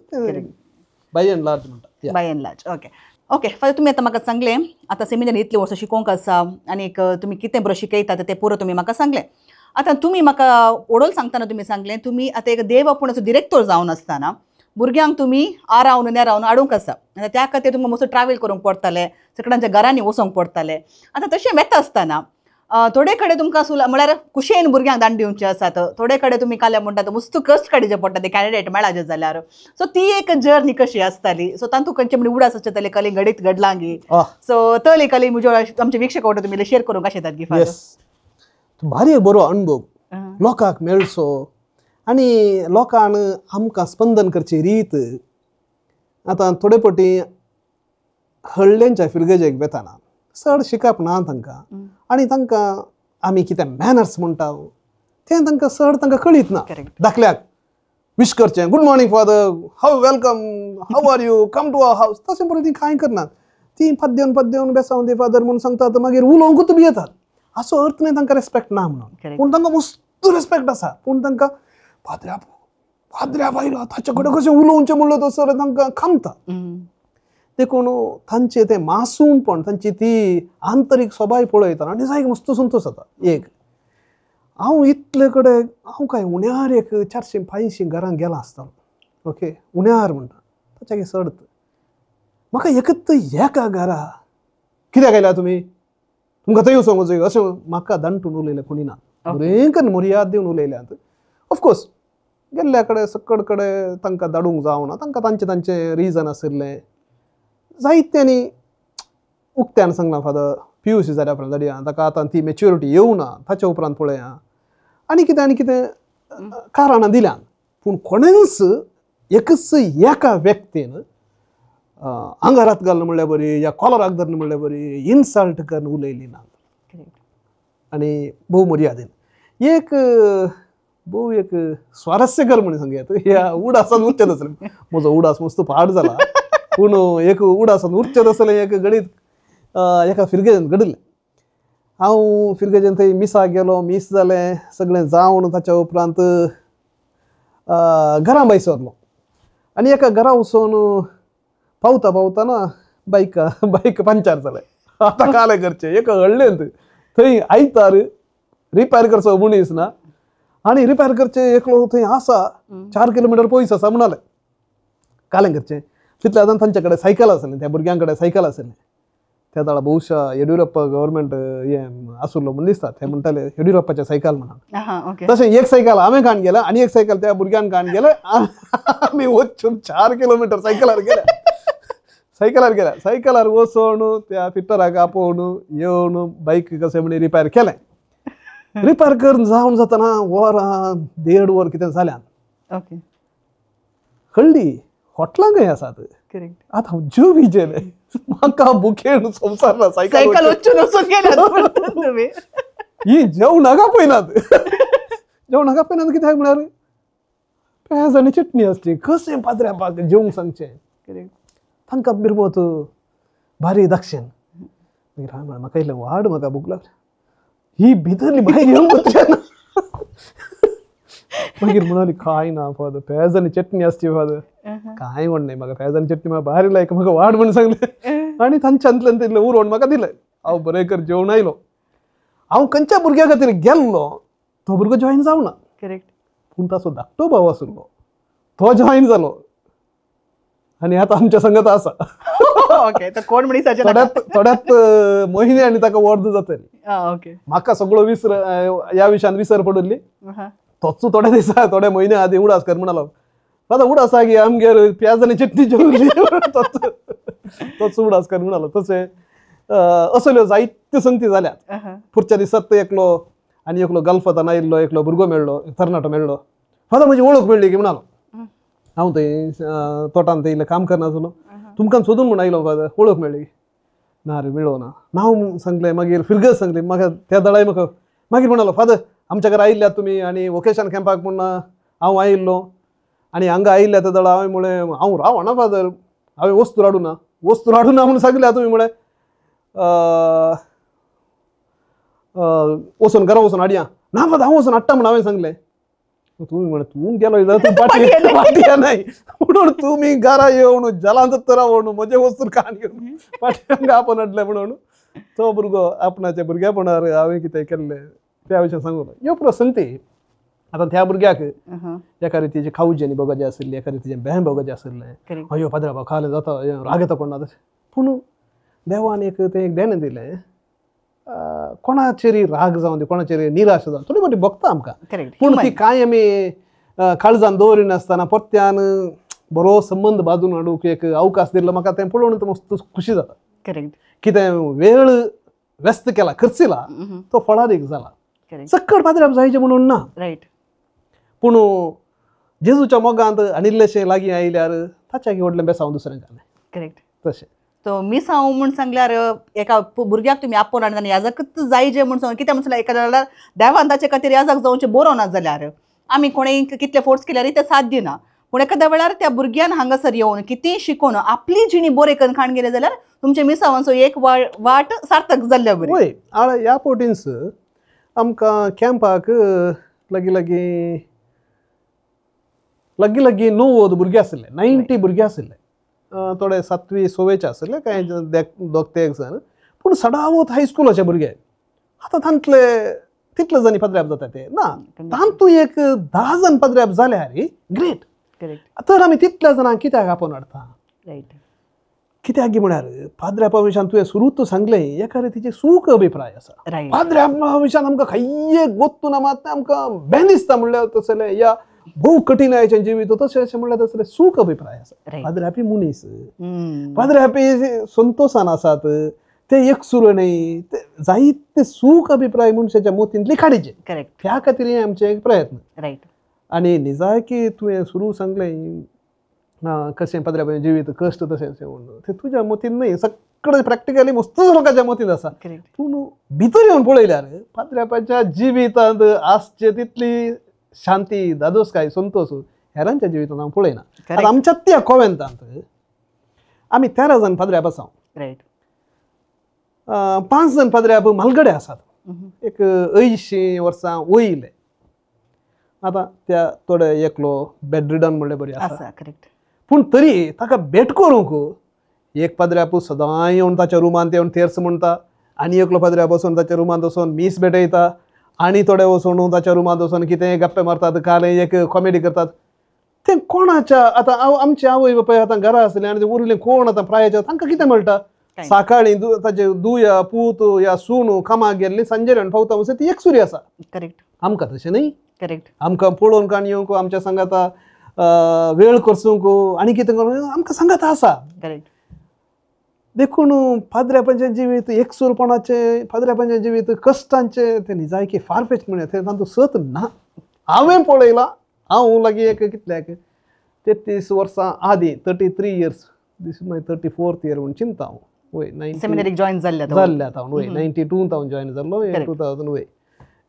बाय एंड लार्ज म्हणटा. By and large. Okay okay father, तुमी आतां म्हाका सांगलें आतां सेमिनार इतलीं वर्सां शिकोवंक आसा आनीक तुमी कितें बरें शिकयतात तें पुरो तुमी म्हाका सांगलें. आतां तुमी म्हाका ओडोल सांगतना तुमी सांगलें तुमी आतां एक देव आपूण असो डिरेक्टर जावन आसतना भुरग्यांक तुमी आरावन नेरावन हाडूंक आसा, आतां त्या खातीर तुमकां मोस्टली ट्रॅवल करूंक पडटालें, सगळ्यांच्या घरांनी वचोंक पडटालें. आतां तशें वेता आसतना थोडे कडेन तुमकां सुला म्हळ्यार कुशेन भुरग्यांक दांड दिवचे आसात, थोडे कडेन तुमी काल्या म्हणटात मस्त कश्ट काडचे पडटा ते कॅन्डिडेट मेळाचे जाल्यार. सो ती एक जर्नी कशी आसताली, सो तातूंत खंयचे म्हणजे उडास आसताले कली घडीत घडलांगी, सो तली कली म्हज्यो आमचे वीक्षक वटेन तुमी शेअर करूंक कशें येतात गी? भारी बरो अणभव लोकांक मेळचो आनी लोकान आमकां स्पंदन करची रीत. आतां थोडे पटी हळ्ळेंच्या फिरगजेक वेताना चड शिकप ना तांकां आनी तांकां आमी कितें मॅनर्स म्हणटा तें तांकां चड तांकां कळीत ना. धाकल्याक विश करचें, good morning father, how welcome, how are you, come to our house, तशें बरें तीं कांय करनात. तीं पद्देवन पद्देवन बेसावन दी फादर म्हणून सांगतात, मागीर उलोवंकूच बी येतात. असो अर्थ न्हय तांकां रेस्पेक्ट ना म्हणून, पूण तांकां मस्त रेस्पेक्ट आसा, पूण तांकां पाद्र्या पाद्र्या बायलो ताचे कडेन कशें उलोवचें म्हणलें तसो तांकां खामता. देखून तांचें तें मासूमपण, तांची ती आंतरीक सोबाय पळयतना आनी जाय मस्त संतोश जाता. एक हांव इतले कडेन हांव कांय उण्यार एक 400-500 घरांक गेलां आसतलो, ओके उण्यार म्हणटा ताच्या चड म्हाका एकच एका घरा कित्याक आयल्या तुमी, तुमकां थंय वचोंक जाय अशें म्हाका दांटून उलयलें कोणी ना, बरें करून मर्याद दिवन उलयल्यात. ऑफकोर्स गेल्ल्या कडेन सकड कडेन तांकां धाडूंक जावना, तांकां तांचें तांचें रिजन आशिल्लें. जायत्यांनी उक्त्यान सांगलां फादर PUC जाल्या उपरांत धाडया ताका, आतां ती मॅच्युरिटी येवना ताच्या उपरांत पळया आनी कितें आनी कितें कारणां दिल्यान, पूण कोणेंच एकच एका व्यक्तीन आंगार हात घालून म्हणल्यार बरी या कॉलराक धरून म्हणल्यार बरी इन्सल्ट करून उलयली ना आनी भोव मर्यादेन. एक भोव एक स्वारस्यकर म्हणून सांगयात, ह्या उडासान उरचें आसलें, म्हजो उडास मस्त पाड जाला, पूण एक उडासान उरचें आसलें एक गणीत एका फिरगेजन घडिल्लें. हांव फिरगेजन थंय मिसाक गेलो, मीस जालें सगळें जावन ताच्या उपरांत घरा भायर सरलो आनी एका घरा वचून पावता पावतना बायक बायक पंचर जालें. आतां कालें करचें, एका हळ्ळेंत थंय आयतार रिपेर करचो मनीस ना आनी रिपेर करचें एकलो थंय आसा 4 किलोमिटर पयस आसा म्हणालें, कालें करचें. तितल्या आतां तांचे कडेन सायकल आसलें, त्या भुरग्यां कडेन सायकल आसलें. त्या वेळार बहुशा येडियुरप्पा गव्हर्मेंट हें आसलो म्हूण दिसता, ते म्हणटाले येडियुरप्पाचें सायकल म्हणून. तशें एक सायकल हांवें काण गेलें आनी एक सायकल त्या भुरग्यान काण गेलें, आमी वचून 4 किलोमिटर सायकलार गेले, सायकलार गेल्या. सायकलार वचून त्या फिटराक आपोवन येवन बायक कशें म्हण रिपेर केलें. रिपेर करून जावन जातना वरां 1.5 वर कितें जाल्यान. हळ्ळी हॉटलां खंय आसात, आतां हांव जीव विजेलें, म्हाका बुकेन संवसार ना, सायकल वचून वचून गेले ही जेवणाक पळयनात, जेवणाक पळयनात कित्याक म्हळ्यार पेज आनी चटणी आसची, कशें पाद्र्यापाक जेवंक सांगचें. तांकां मिरमत भारी दाक्षेन. मागीर हांवें म्हळें म्हाका इल्लें वाड, म्हाका भूक लागली, ही भितरली भायर येवंक वचना. मागीर म्हणाली कांय ना फादर, पेज आनी चटणी आसची फादर, कांय म्हण न्हय म्हाका पेज आनी चटणी म्हाका भारी लायक, म्हाका वाड म्हण सांगलें. आनी तांच्यांतल्यान तितलें उरोवन म्हाका दिलें. हांव बरें कर जेवण आयलो. हांव खंयच्या भुरग्या खातीर गेल्लो तो भुरगो जॉयन जावना, पूण ताचो धाकटो भाव आशिल्लो तो जॉयन जालो आनी आतां आमच्या संगत आसा. कोण थोड्यात थोड्यात म्हयने आनी ताका वर्द जातली. म्हाका सगळो विसर ह्या विशयान विसर पडिल्ली. तोच थोड्या दिसा थोड्या म्हयने आदी उडास कर म्हणालो, आतां उडास की आमगेर प्याज आनी चटणी जेवली, तोच उडास कर म्हणालो. तशें असल्यो जायत्यो संगती जाल्यात. पुढच्या दिसात एकलो आनी एकलो गल्फांत आयिल्लो एकलो भुरगो मेळ्ळो, तरणाटो मेळ्ळो. फादर म्हजी वळख मेळ्ळी की म्हणालो, हांव थंय तोटान थंय इल्लें काम करनासलो, तुमकां सोदून म्हूण आयलो फादर, वळख मेळ्ळी. ना रे मेळो ना. नांव सांगलें मागीर फिरगज सांगलें म्हाका त्या दळाय म्हाका मागीर म्हणालो फादर आमच्या घरा आयिल्ल्या तुमी आनी वोकेशन कॅम्पाक म्हूण हांव आयिल्लो आनी हांगा आयिल्ल्या त्या दळा हांवें म्हळें हांव रावना फादर, हांवें वस्तू हाडूना, वस्तू हाडूना म्हूण सांगल्या तुमी म्हळें वचून घरा वचून हाडया. ना फादर हांव वचून हाडटा म्हूण हांवें सांगलें. तुमी म्हळें तूं गेलो तूं पाटी पाटी न्हय म्हणून तुमी घरा येवन जलांत रावून म्हजे वस्तू कान घेवन पाटी हांगा आपोवन हाडलें म्हणून तो भुरगो आपणाच्या भुरग्यापणार हांवें कितें केल्लें त्या विशय सांगू. ह्यो प्रसंती आतां त्या भुरग्याक एका रितीचे खावजेनी भोगाचें आशिल्लें, एका रितीचें बें भोगाचें आशिल्लें, अयो पाद्रा खालें जाता राग येता कोणा तशें. पूण देवान एक तें एक देणें दिलें, कोणाचेर राग जावन दी, कोणाचेर निराश जावन थोडी मोटी भोगता आमकां, पूण ती कांय आमी काळजान दवरिनासतना परत्यान बरो संबंद बांदून हाडूंक एक अवकाश दिल्लो म्हाका तें पळोवन मस्त खुशी जाता. कितें वेळ व्यस्त केला खर्चिला तो फळादीक जाला. सक्कड पाद्र्याब जायचें म्हणून ना, पूण जेजूच्या मोगांत आनी इल्लेशें लागीं आयल्यार ताच्या व्हडलें बेसांव दुसऱ्यांक. करेक्ट. तशें तो मिसांव म्हूण सांगल्यार एका भुरग्याक तुमी आपोवन हाडून याजकच जायजे म्हूण सांग कित्याक म्हूण सांगल्यार एका जाल्यार देवान ताचे खातीर याजक जावचें बरोवना ना जाल्यार आमी कोणें कितले फोर्स केल्यार ते साथ दिना. पूण एखाद्या वेळार त्या भुरग्यान हांगासर येवन कितेंय शिकोवन आपली जिणी बरें करून खाण गेले जाल्यार तुमच्या मिसावांचो एक वाट सार्थक जाल्ल्या बरी. वय ह्या पोटीन्स आमकां कॅम्पाक लागीं लागीं लागीं लागीं 90 भुरगे आशिल्ले, 90 भुरगे आशिल्ले, थोडे 7वी 6वेचे आशिल्ले, कांय दोग ते एक जाण, पूण सडावत हायस्कुलाचे भुरगे. आतां तांतले तितले जाणी पाद्र्याब जाता ते ना, तांतू एक 10 जाण पाद्र्याब जाल्यार ग्रेट. तर आमी तितल्या जाणांक कित्याक आपोवन हाडटा? कित्याक म्हळ्यार पाद्र्यापा विशयान तुवें सुरूच सांगलें एका रितीचे सूख अभिप्राय आसा. पाद्र्यापा विशयान आमकां खंय गोत्तू ना मात आमकां बें दिसता म्हणल्यार तसलें या भोव कठीणायेचें जिवीत तशें अशें म्हणल्यार तसलें सूख अभिप्राय आसा. पाद्र्यापी मनीस, पाद्र्यापी संतोशान आसात, ते एकसुरे न्हय, ते जायते सूख अभिप्राय मनशाच्या मोतींतली काडीचे. त्या खातीर हे आमचे एक प्रयत्न. आनी निजायकी तुवें सुरू सांगलें कशें पाद्र्यापाचें जिवीत कश्ट तशें अशें म्हणून तें तुज्या मतीन न्हय, सगळें प्रॅक्टिकली मस्त लोकांच्या मतींत आसा. पूण भितर येवन पळयल्यार पाद्र्यापाच्या जिवितांत आसचे तितली शांती, धादोसकाय, संतोश हेरांच्या जिवितांत हांव पळयना. आतां आमच्या त्या कोवेंतांत आमी 13 जाण पाद्र्याप आसा, 5 जाण पाद्र्याप म्हालगडे आसात, एक 80 वर्सां वयले. आतां त्या थोडे एकलो बेडरिडन म्हणल्यार बरी आसा, पूण तरी ताका भेट करूंक एक पाद्र्याप सदांय येवन ताच्या रुमांत येवन तेर्स म्हणटा, आनी एकलो पाद्र्याप वचून ताच्या रुमांत वचून मीस भेटयता, आनी थोडे वचून ताच्या रुमांत वचून कितें गप्पे मारतात, काल एक कॉमेडी करतात. तें कोणाच्या आतां आमचे आवय बापाय आतां घरा आसले आनी उरले कोण आतां प्रायाच्या तांकां कितें मेळटा? सकाळीं ताचे दुया पूत या सून कामाक गेल्ली सांजेर येवन पावता म्हणसर ती एकसुरी आसा. आमकां तशें न्हय. आमकां पळोवन काण येवंक आमच्या सांगाता वेळ करसूंक आनी कितें करूंक आमकां सांगाता आसा. देखून पाद्र्यापाचें जिवीत एकसूरपणाचें, पाद्र्यापाचें जिवीत कश्टांचें तें निजायकी फारफेच म्हणया तें तातूंत सत ना. हांवें पळयलां, हांव लागीं एक कितल्याक 33 वर्सां आदीं, 33 years, this is my 34th year म्हूण चिंता हांव. वय सेमिनरीक जॉयन जाल्ल्या हांव, वय 92 हांव जॉयन जाल्लो, 2000 वय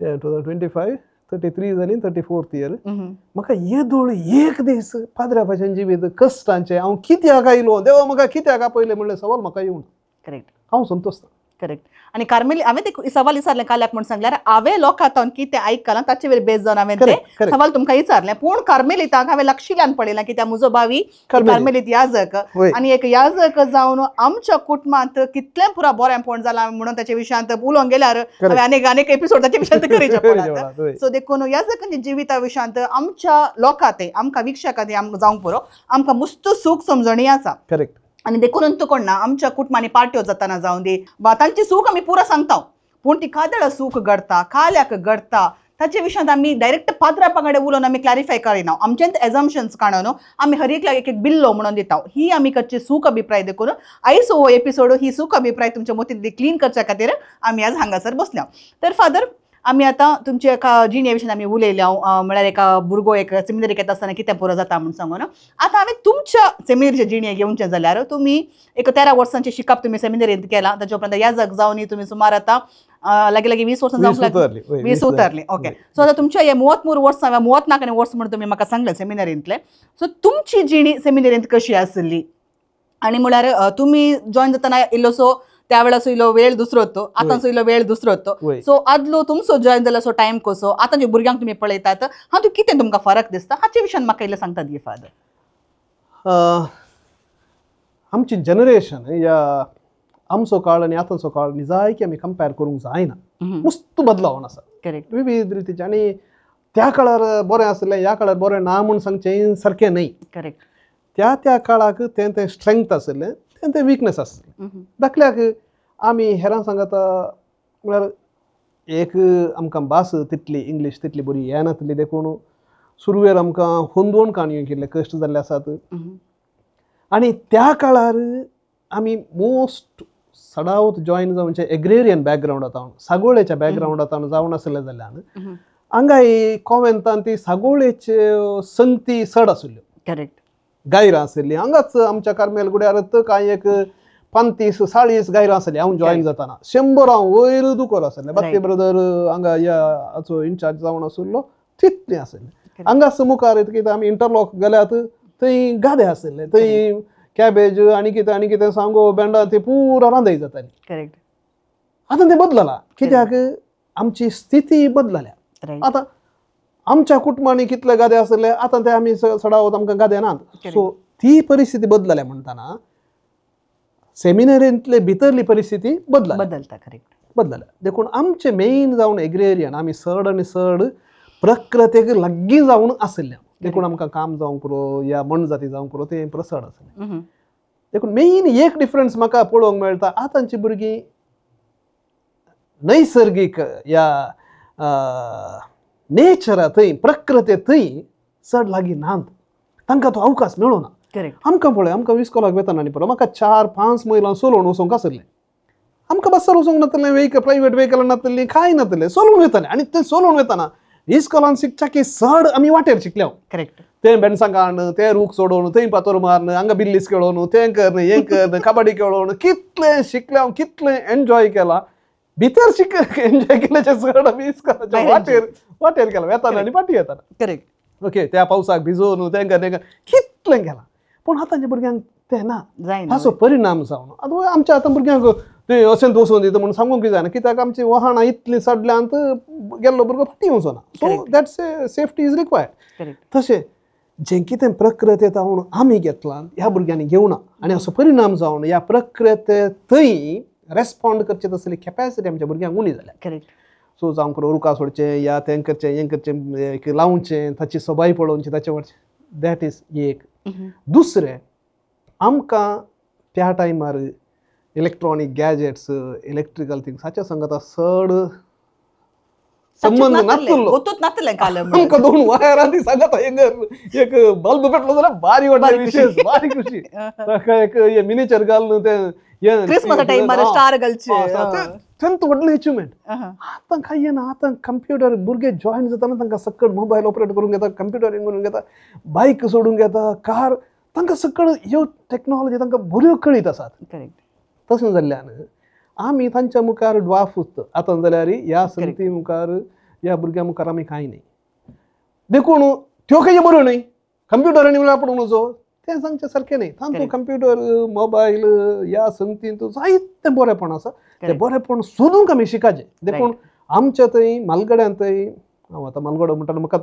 2025, 33 जाली, 34th year. म्हाका येदोळ एक दीस पाद्र्यापाचें जिवीत कश्टांचें हांव कित्याक आयलो, देवा म्हाका कित्याक आपयलें म्हणलें सवाल म्हाका येवना. हांव संतोशता. करेक्ट. आनी कार्मेली हांवें ते सवाल विचारलें काल्याक म्हूण सांगल्यार हांवें लोकां तावन कितें आयकलां ताचे वयर बेज जावन हांवें ते सवाल तुमकां विचारलें. पूण कार्मेलिताक हांवें लक्षिल्यान पळयलां कित्याक म्हजो भावी कार्मेलीत याजक आनी एक याजक जावन आमच्या कुटुंबांत कितलें पुरा बरेंपण जालां म्हणून ताच्या विशयांत उलोवंक गेल्यार हांवें अनेक अनेक एपिसोड ताच्या विशयांत करीचे पडला. सो देखून याजकांच्या जिविता विशयांत आमच्या लोकां ते आमकां वीक्षकां ते आमकां जावंक पुरो आमकां मस्त सूख समजणी आसा. करेक्ट. आनी देखून तूं कोण ना आमच्या कुटुंबांनी पार्ट्यो जाताना जावं दी वा तांची सूख आमी पुरा सांगता पूण ती कादळ सूख घडता काल्याक घडता ताचे विशयांत आमी डायरेक्ट पात्रापा कडेन उलोवन आमी क्लॅरिफाय करिना, आमचेंच एजम्पशन्स काडून आमी हर एकल्याक एक एक बिल्लो म्हणून दिता. ही आमी करची सूख अभिप्राय देखून आयज हो एपिसोड ही सूख अभिप्राय तुमच्या मतींतली क्लीन करच्या खातीर आमी आज हांगासर बसल्या. तर फादर आमी आतां तुमच्या एका जिणे विशीं आमी उलयल्या, म्हळ्यार एका भुरगो एक सेमिनरीक येता आसतना कितें पुरो जाता म्हूण सांगून. आतां हांवें तुमच्या सेमिनरीच्या जिणे घेवचें जाल्यार तुमी एक 13 वर्सांचें शिकप तुमी सेमिनरींत केलां, ताच्या उपरांत याजक जावन तुमी सुमार आतां लागीं लागीं 20 वर्सां जावंक लागलीं, 20 उतरलीं. ओके, सो आतां तुमच्या हे 33 वर्सां 34 वर्स म्हणून तुमी म्हाका सांगलें सेमिनरींतलें. सो तुमची जिणी सेमिनरींत कशी आसली आनी म्हळ्यार तुमी जॉयन जातना इल्लोसो त्या वेळाचो इल्लो वेळ दुसरो तो, आतांचो इल्लो वेळ दुसरो तो, सो आदलो तुमचो जॉयन जाल्याचो टायम कसो, आतां जे भुरग्यांक तुमी पळयतात हातूंत कितें तुमकां फरक दिसता हाचे विशयान म्हाका इल्लें सांगतात गे फादर? आमची जनरेशन या आमचो काळ आनी आतांचो काळ निजायकी आमी कंपेर करूंक जायना, मस्त बदलावण आसा. करेक्ट. विविध रितीचे. आनी त्या काळार बरें आसलें ह्या काळार बरें ना म्हूण सांगचें सारकें न्हय. करेक्ट. त्या त्या काळाक तें तें स्ट्रेंथ आशिल्लें, तें तें विकनेस आसलें. दाखल्याक आमी हेरां सांगता म्हळ्यार एक आमकां भास तितली इंग्लीश तितली बरी येनातली, देखून सुरवेर आमकां होंदोवन काणयो केल्ले कश्ट जाल्ले आसात. आनी त्या काळार आमी मोस्ट सडावत जॉयन जावचे एग्रेरियन बॅकग्रावंडांत, सागोळेच्या बॅकग्रावंडांत जावन आसले जाल्यान हांगाय कॉवेंतान ती सागोळेचे संगती चड आशिल्ल्यो. करेक्ट. गायरां आशिल्लीं हांगाच आमच्या कार्मेल गुड्यार कांय एक 35 40 गायरां आसली हांव जॉयन जातना, 100 वयर दुकोर आसले. बात्ती ब्रदर हांगा ह्या हाचो इन्चार्ज जावन आशिल्लो, तितलीं आसले. हांगाच मुखार कितें आमी इंटरलॉक गेल्यात थंय गादे आशिल्ले, थंय कॅबेज आनी कितें आनी कितें सांगो बेंडा ते पुरा रांदय जाताली. करेक्ट. आतां तें बदललां, कित्याक आमची स्थिती बदलल्या. आतां आमच्या कुटुंबांनी कितले गादे आसले आतां ते आमी सडावत आमकां गादे नात. सो ती परिस्थिती बदलल्या म्हणटना सेमिनरींतले भितरली परिस्थिती बदलता. करेक्ट, बदलल्या. देखून आमचे मेन जावन एग्रेरियन आमी चड आनी चड प्रकृतेक लागीं जावन आशिल्ले, देखून आमकां काम जावंक पुरो या मनजाती जावंक पुरो तें पुरो चड आसलें. देखून मेन एक डिफरन्स म्हाका पळोवंक मेळटा, आतांची भुरगीं नैसर्गीक या नेचरा थंय प्रकृते थंय चड लागीं नात, तांकां तो अवकाश मेळना. करेक्ट. आमकां पळय, आमकां इस्कोलाक वेतना न्ही पळय म्हाका 4-5 मैलां चलोवन वचूंक आसलें. आमकां बसार वचूंक नातलें, व्हेकल प्रायवेट व्हेकल नातलें, कांय नातलें, चलोवन वतालें. आनी तें चलोवन वतना इस्कोलान शिकच्या की चड आमी वाटेर शिकल्या. करेक्ट. तें बेणसां काडून, तें रूख सोडोवन, थंय पातोर मारून, हांगा बिल्लीस खेळोवन, तें करन हें करन, कबड्डी खेळोवन, कितलें शिकल्या, कितलें एन्जॉय केलां. भितर शिक एन्जॉय केल्याचे चड आमी इस्कोलाच्या वाटेर वाटेर केला, वेताना आनी फाटीं येताना. करेक्ट. ओके, त्या पावसाक भिजोवन तेंकां तेंकां कितलें केलां. पूण आतांच्या भुरग्यांक तें ना, ताचो परिणाम जावन आतां आमच्या आतां भुरग्यांक तें अशें वचून दिता म्हणून सांगूंक जायना, कित्याक आमची वाहनां इतलीं चडल्यांत गेल्लो भुरगो फाटीं वचना. So that's a safety is required. तशें जें कितें प्रकृते जावन आमी घेतलां ह्या भुरग्यांनी घेवना, आनी असो परिणाम जावन ह्या प्रकृते थंय रेस्पोंड करचे तसली कॅपॅसिटी आमच्या भुरग्यांक उणी जाल्या. करेक्ट. सो जावंक रुखा सोडचें या तें करचें हें करचें, एक लावचें, ताची सोबाय पळोवची, ताचें वरचें, that is एक. दुसरें, आमकां त्या टायमार इलेक्ट्रॉनीक गॅजेट्स, इलेक्ट्रिकल थिंग्स हाच्या संगता चड संबंद नासलो. आमकां 2 वायरां ती सांगता एक बल्ब पेटलो जाल्यार बारी वाटली, विशेश बारी खुशी. ताका एक मिनिचर घालून तें क्रिसमसा टायमार स्टार घालचे, तेंच व्हडलें अचिवमेंट. आतां कांय ना, आतां कंप्युटर भुरगे जॉयन जातना तांकां सकळ मोबायल ऑपरेट करूंक येता, कंप्युटरींग करूंक येता, बायक सोडूंक येता, कार, तांकां सकळ ह्यो टॅक्नॉलॉजी तांकां बऱ्यो कळीत आसात. करेक्ट. तशें जाल्ल्यान आमी तांच्या मुखार ड्वाफ उरता. आतां जाल्यार ह्या संती मुखार ह्या भुरग्यां मुखार आमी कांय न्हय, देखून त्यो कांय बऱ्यो न्हय. कंप्युटरांनी म्हळ्यार आपूण वचो तें सांगचें सारकें न्हय. तांतूं कंप्युटर मोबायल ह्या संगतींत जायतें बरेंपण आसा, तें बरेंपण सोदूंक आमी शिकाचें. देखून आमच्या थंय मालगड्यान थंय, हांव आतां मालगडो म्हणटा म्हाका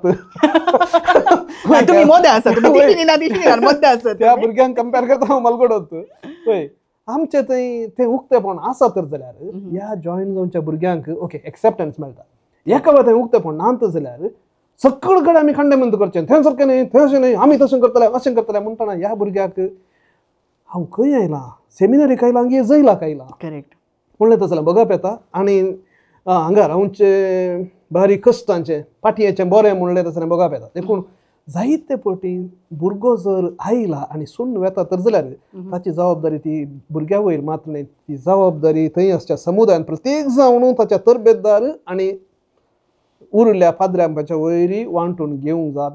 त्या भुरग्यांक कंपेर करता हांव मालगडो. पळय आमचे थंय तें उक्तेपण आसा तर जाल्यार ह्या जॉयन जावच्या भुरग्यांक ओके एक्सेप्टन्स मेळटा. एका वेळार थंय उक्तेपण ना जाल्यार सकळ कडेन आमी खंडेमंत करचें, थंय सारकें न्हय, थंय अशें न्हय, आमी तशें करतले अशें करतले म्हणटना ह्या भुरग्याक हांव खंय आयलां, सेमिनरीक आयलां की जैलाक आयलां. करेक्ट. म्हणलें तसलें बगप येता. आनी हांगा रावचें बारीक कश्टांचें पाटयेचें बरें म्हणलें तसलें बगप येता. देखून जायते पटी भुरगो जर आयला आनी सोडून वेता तर जाल्यार ताची जबाबदारी ती भुरग्या वयर मात्र न्हय, ती जबाबदारी थंय आसच्या समुदायान प्रत्येक जावन ताच्या तरबेतदार आनी उरल्या पाद्र्यांच्या वयरी वांटून घेवंक जा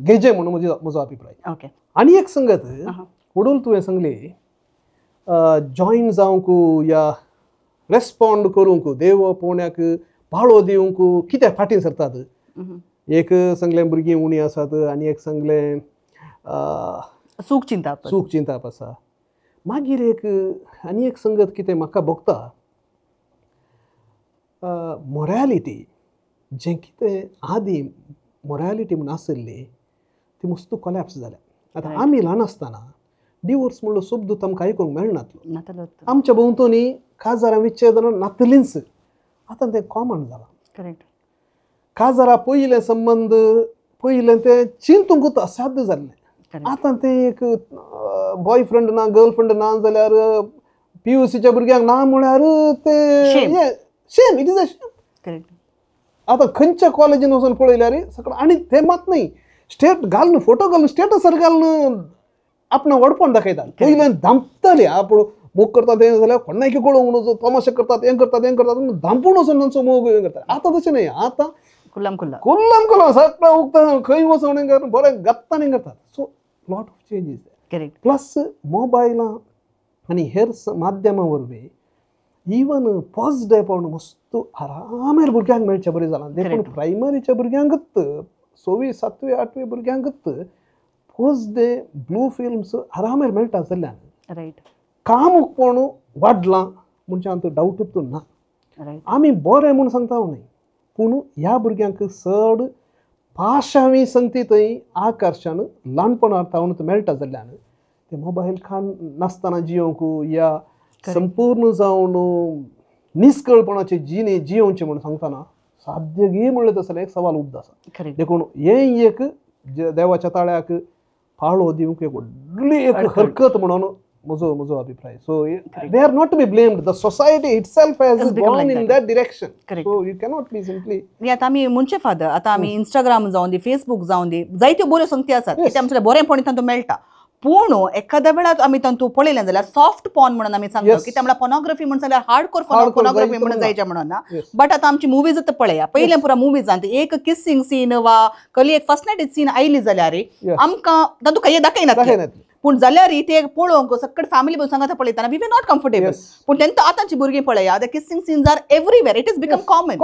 घेजे म्हणून म्हजो अभिप्राय. ओके. आनी एक संगत वडूल तुवें सांगली जॉईन जावंक या रेस्पॉन्ड करूंक देव पोवण्याक पाळो दिवंक कित्याक फाटीं सरतात. एक सांगलें भुरगीं उणी आसात आनी एक सांगलें सूख चिंताप सूख चिंताप आसा. मागीर एक आनी एक संगत कितें म्हाका भोगता मोरालिटी जें कितें आदीं मोरालिटी म्हूण आशिल्ली ती मस्त कोलॅप्स जाल्या. आतां आमी ल्हान आसतना डिवोर्स म्हणलो शब्द आमकां आयकूंक मेळनातलो. आमच्या भोंवतणी काजारां विच्छेदनां नातलींच. आतां तें कॉमन जालां. करेक्ट. काजारा पयलें संबंद पयलें तें चिंतूंकूच असाध्य जाल्लें. आतां तें एक बॉयफ्रेंड ना गर्लफ्रेंड ना जाल्यार पीयूसीच्या भुरग्यांक ना म्हळ्यार तें shame. It is a shame. Correct. आतां खंयच्या कॉलेजीन वचून पळयल्यार सगळें आनी तें मात न्हय स्टेट घालून फोटो घालून स्टेटसार घालून आपणा व्हडपण दाखयतात. पयलें धांपताले आपूण मोग करता तें जाल्यार कोणाकी कळोवंक वचून तमाशे करतात हें करतात हें करतात म्हणून धांपून वचून तांचो मोग हें करतात. आतां तशें न्हय. आतां कुल्लाम कुल्ला कुल्लाम कुल्ला सगळें उगता खंय वचून हें बरें गत्तान हें करतात. So lot of changes. Correct. Plus मोबायलां आनी हेर माध्यमां वरवीं इवन फर्स्ट डे पावन मस्त आरामेर भुरग्यांक मेळचे बरें जालां. देखून प्रायमरीच्या भुरग्यांकूच सवी सातवी आठवी भुरग्यांकूच फर्स्ट डे ब्लू फिल्म्स आरामेर मेळटा जाल्ल्यान रायट कामूकपण वाडलां म्हणचे आमकां डावटूच ना. आमी बरें म्हूण सांगता न्हय पूण ह्या भुरग्यांक चड पाशावी संगती थंय आकर्शण ल्हानपणार तावन मेळटा जाल्ल्यान ते मोबायल खान नासतना जियोंक या संपूर्ण जावन निष्कळपणाचे जिणे जियोवचें म्हूण सांगतना साध्य गी म्हणलें तसलें एक सवाल उद्द आसा. देखून हें एक देवाच्या ताळ्याक पाळो दिवंक एक व्हडली एक हरकत म्हणून म्हजो म्हजो अभिप्राय. So they are not to be blamed. The society itself has gone in that direction. So you cannot be simply. आतां आमी म्हणचे फादर आतां आमी इंस्टाग्राम जावन दी फेसबूक जावन दी जायत्यो बऱ्यो संगती आसात की आमच्या बरेंपण तातूंत मेळटा. पूण एखाद्या वेळार आमी तातूंत पळयलें जाल्यार सॉफ्ट पॉर्न म्हणून आमी सांगता की त्या म्हळ्यार पॉर्नोग्राफी म्हणून जाल्यार हार्डकोर पॉर्नोग्राफी म्हणून जायचें म्हणून ना. बट आतां आमची मुवीज आतां पळया पयलें पुरा मुवीजांत एक किसिंग सीन वा कली एक फर्स्ट नायट सीन आयली जाल्यार आमकां तातूंत कांय दाखयनात. पूण जाल्यार ते पळोवंक सगळे फॅमिली बसून सांगता पळयतना we were not comfortable. पूण तेंका आतांची भुरगीं पळया the kissing scenes are everywhere. It is become common.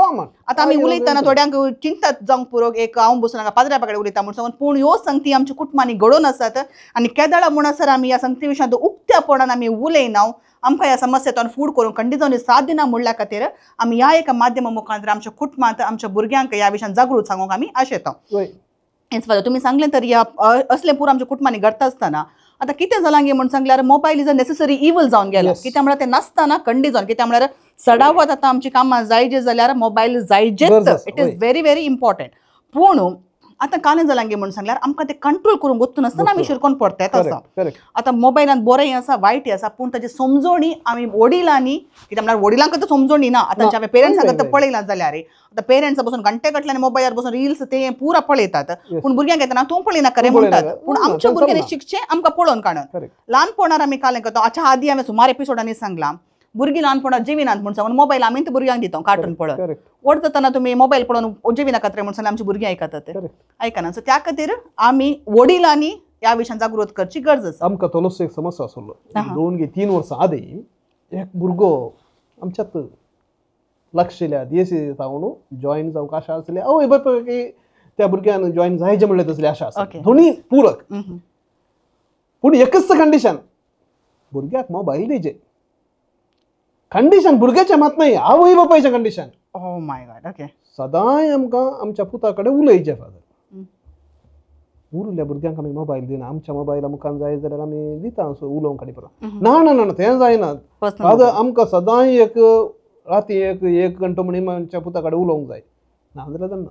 आतां आमी उलयतना थोड्यांक चिंतात जावंक पुरो एक हांव बसून हांगा पाद्र्या कडेन उलयता म्हूण सांगून. पूण ह्यो संगती आमच्या कुटुंबांनी घडोवन आसात आनी केदळा म्हणसर आमी ह्या संगती विशयांत उक्त्यापणान आमी उलयना आमकां ह्या समस्येंतल्यान फूड करूंक खंडीत जावन साथ दिना म्हणल्या खातीर आमी ह्या एका माध्यमा मुखांतर आमच्या कुटुंबांत आमच्या भुरग्यांक ह्या विशयान जागृत सांगूंक आमी आशेता. हेच फादर तुमी सांगलें तर ह्या असलें पुरो आमच्या कुटुंबांनी घडटा आसतना आतां कितें जालां गे म्हूण सांगल्यार mobile is a necessary evil जावन गेला. कित्याक म्हळ्यार तें नासतना खंडीत जावन कित्याक म्हळ्यार सडावत आतां आमची कामां जायजे जाल्यार mobile जायजेच. It is very very important. पूण आतां कालें जालां गे म्हूण सांगल्यार आमकां तें कंट्रोल करूंक वचून नासतना आमी शिरकोन पडतात आसा. आतां मोबायलान बरेंय आसा वायटय आसा पूण ताची समजोणी आमी वडिलांनी कित्याक म्हळ्यार वडिलांक तर समजोणी ना. आतां आमी पेरंट्सांक तर पळयलां जाल्यार आतां पेरंट्स बसून घंटे गटल्यान मोबायलार बसून रिल्स ते पुरा पळयतात. पूण भुरग्यांक येतना तूं पळयनाका रे म्हणटात. पूण आमच्या भुरग्यांनी शिकचें आमकां पळोवन काडून. ल्हानपणार आमी कालें करता आच्या आदी हांवें सुमार एपिसोडांनी सांगलां भुरगीं ल्हानपणात जेविनात म्हूण सांगून मोबायल आमी भुरग्यांक दिता कार्टून पळोवन. व्हड जातना तुमी मोबायल पळोवन जेविनाकात रे म्हूण सांगल्यार आमची भुरगीं आयकतात आयकना. सो त्या खातीर आमी वडिलांनी ह्या विशयान जागृत करची गरज आसा. आमकां तलोसो एक समस्या आसलो 2 की 3 वर्सां आदीं एक भुरगो आमच्यात लक्षल्या डीएसी जावन जॉईन जावंक आशा आसली आवय बापूय की त्या भुरग्यान जॉईन जायचें म्हणलें तसली आशा आसा दोनूय पूरक. पूण एकच कंडिशन भुरग्याक मोबायल दिवचें. कंडिशन भुरग्याचें मात न्हय आवय बापायचें condition. Oh my God. Okay. सदांय आमकां आमच्या पुता कडेन उलयचें फादर. उरल्या भुरग्यांक आमी मोबायल दिना. आमच्या मोबायला मुखान जाय जाल्यार आमी दिता असो उलोवंक काडी परत ना ना ना तें जायना. फादर आमकां सदांय एक राती एक एक घंटो म्हणी आमच्या पुता कडेन उलोवंक जाय ना जाल्यार जायना.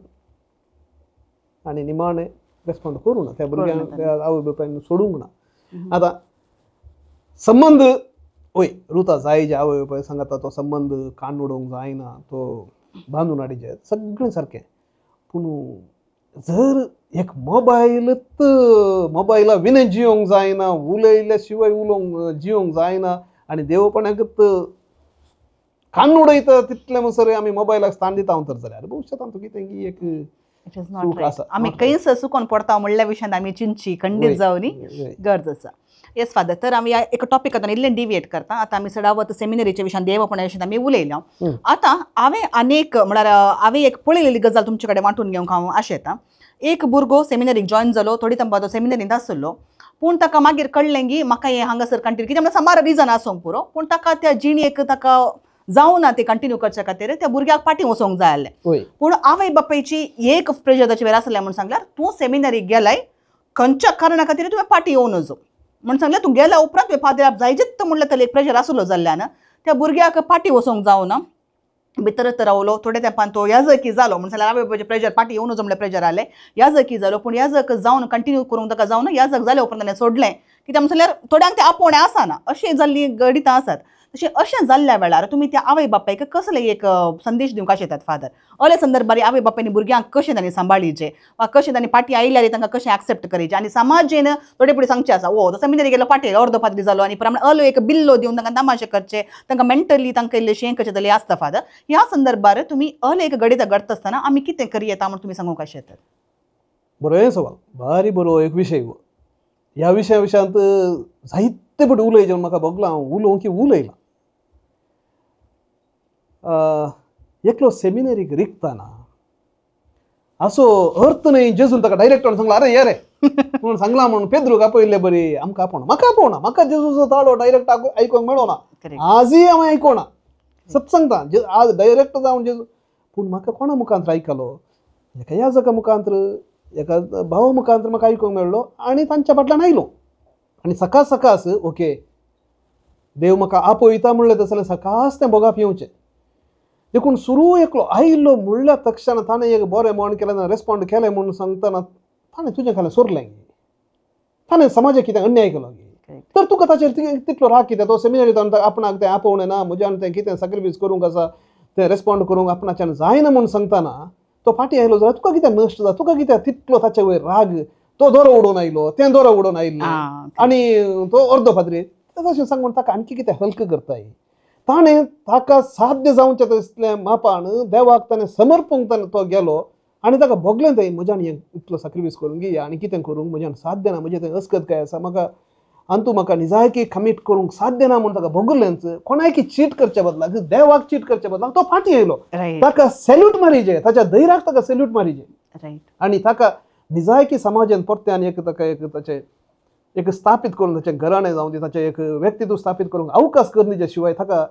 आनी निमाणें रेस्पोंड करूं ना त्या भुरग्यांक त्या आवय बापायन सोडूंक ना. आतां संबंद वय रुता जायजे आवय बापाय सांगता तो संबंद कान उडोवंक जायना तो बांदून हाडीचे सगळें सारकें. पूण जर एक मोबायलच मोबायला विणे जियोंक जायना उलयल्या शिवाय उलोवंक जियोंक जायना आनी देवपणाकच कान उडयता तितले म्हणसर आमी मोबायलाक स्थान दिता हांव तर जाल्यार भविश्यांत आमकां कितें की एक it is not right. आमी खंयच चुकोन पडता म्हणल्या विशयांत आमी चिंतची खंडीत जावनी गरज आसा. येस फादर, तर आमी एका टॉपिक आतां इल्लें डिविएट करता. आतां आमी चडावत सेमिनरीच्या विशयान देवपणा विशयांत आमी उलयल्या. आतां हांवें आनेक म्हळ्यार हांवें एक पळयलेली गजाल तुमचे कडेन वांटून घेवंक हांव आशेता. एक भुरगो सेमिनरीक जॉयन जालो, थोडी तेंपा तो सेमिनरींत आसलो, पूण ताका मागीर कळ्ळें की म्हाका हें हांगासर कंटिन्यू कित्याक म्हळ्यार साबार रिजन आसूंक पुरो, पूण ताका त्या जिणेक ताका जावना ते कंटिन्यू करच्या खातीर त्या भुरग्याक फाटीं वचोंक जाय आसलें. पूण आवय बापायची एक प्रेजर ताचे वेर आसलें म्हूण सांगल्यार तूं सेमिनरीक गेलाय खंयच्या कारणा खातीर तुवें फाटीं येवं नजो म्हूण सांगलें. तूं गेल्या उपरांत तुवें फादराक जायजेच म्हणलें तरी एक प्रेजर आसलो जाल्ल्यान त्या भुरग्याक फाटीं वचोंक जावना, भितरच रावलो. थोड्या तेंपान तो याजकी जालो म्हूण सांगल्यार आवय बापायचें प्रेजर फाटीं येवं नजो म्हणल्यार प्रेजर आयलें, याजकी जालो. पूण याजक जावन कंटिन्यू करूंक ताका जावना, याजक जाल्या उपरांत ताणें सोडलें कित्याक म्हूण सांगल्यार थोड्यांक तें आपोवणें आसना अशें जाल्लीं घडितां आसात. तशें अशें जाल्ल्या वेळार तुमी त्या आवय बापायक कसले एक संदेश दिवंक येतात फादर? अले संदर्भार आवय बापायनी भुरग्यांक कशें तांणी सांबाळीचें वा कशें तांणी फाटीं आयल्यार तांकां कशें एक्सेप्ट करीचें? आनी समाजेन थोडे फुडें सांगचें आसा, ओ तो सेमिनरी गेलो फाटीं अर्दो पाद्री जालो आनी प्रमाण अलो एक बिल्लो दिवन तांकां तमाशे करचे, तांकां मेंटली तांकां इल्लें हें कशें जालें आसता फादर. ह्या संदर्भार तुमी अले एक घडितां घडटा आसतना आमी कितें करी येता म्हूण तुमी सांगूंक कशें येतात? बरें सवाल, भारी बरो एक विशय. ह्या विशया विशयांत जायते फावटी उलयचें म्हाका भोगलां, हांव उलोवंक की उलयलां. एकलो सेमिनरीक रिगतना असो अर्थ न्हय जेजून ताका डायरेक्ट सांगला अरे ये रे म्हणून सांगला म्हणून पेद्रूक आपयल्ले बरी आमकां आपोवना, म्हाका आपोवना, म्हाका जेजूचो ताळो डायरेक्ट आयकूंक मेळना, आजूय हांवें आयकोना, सत सांगता आज डायरेक्ट जावन जेजू. पूण म्हाका कोणा मुखांत आयकलो, एका याजका मुखांत, एका भावा मुखांत म्हाका आयकूंक मेळ्ळो आनी तांच्या फाटल्यान आयलो. आनी सकाळ सकास ओके देव म्हाका आपयता म्हणलें तशें जाल्यार सकास तें भोगाप येवचें. देखून सुरू एकलो आयलो म्हणल्या तक्षण ताणें एक बरें म्हण केलें ना, रेस्पोंड केलें म्हूण सांगतना ताणें तुजें खालें सोरलें, ताणें समाजाक कितें अन्याय केलो तर तुका ताचेर तितलो राग कितें? तो सेमिनरींत आपणाक तें आपोवणें ना, म्हज्यान तें कितें सॅक्रिफायस करूंक आसा, तें रेस्पोंड करूंक आपणाच्यान जायना म्हूण सांगतना तो फाटीं आयलो जाल्यार तुका कितें नश्ट जाता? तुका कितें तितलो ताचे वयर राग? तो दोरो उडोवन आयलो, तें दोरो उडोवन आयिल्लें आनी तो अर्दो फादरी तशें सांगून ताका आणखी कितें हल्क करताय? ताणें ताका साध्य जावचें तसलें मापान देवाक ताणें समर्पूंक ताणें तो गेलो आनी ताका भोगलें तें म्हज्यान हें इतलो सॅक्रिफायस करूंक गी आनी कितें करूंक म्हज्यान साध्य ना, म्हजें तें अस्कत काय आसा म्हाका आनी तूं म्हाका निजायकी कमीट करूंक साध्य ना म्हूण ताका भोगलेंच. कोणायकी चीट करच्या बदलाक, देवाक चीट करच्या बदलाक तो फाटीं आयलो. ताका सॅल्यूट मारीजे, ताच्या धैर्याक ताका सॅल्यूट मारीजे आनी ताका निजायकी समाजान परत्यान एक ताका एक ताचें एक स्थापीत करून ताचें घराणें जावं दी, ताचें एक व्यक्तित्व स्थापीत करूंक अवकाश करून दिचे शिवाय ताका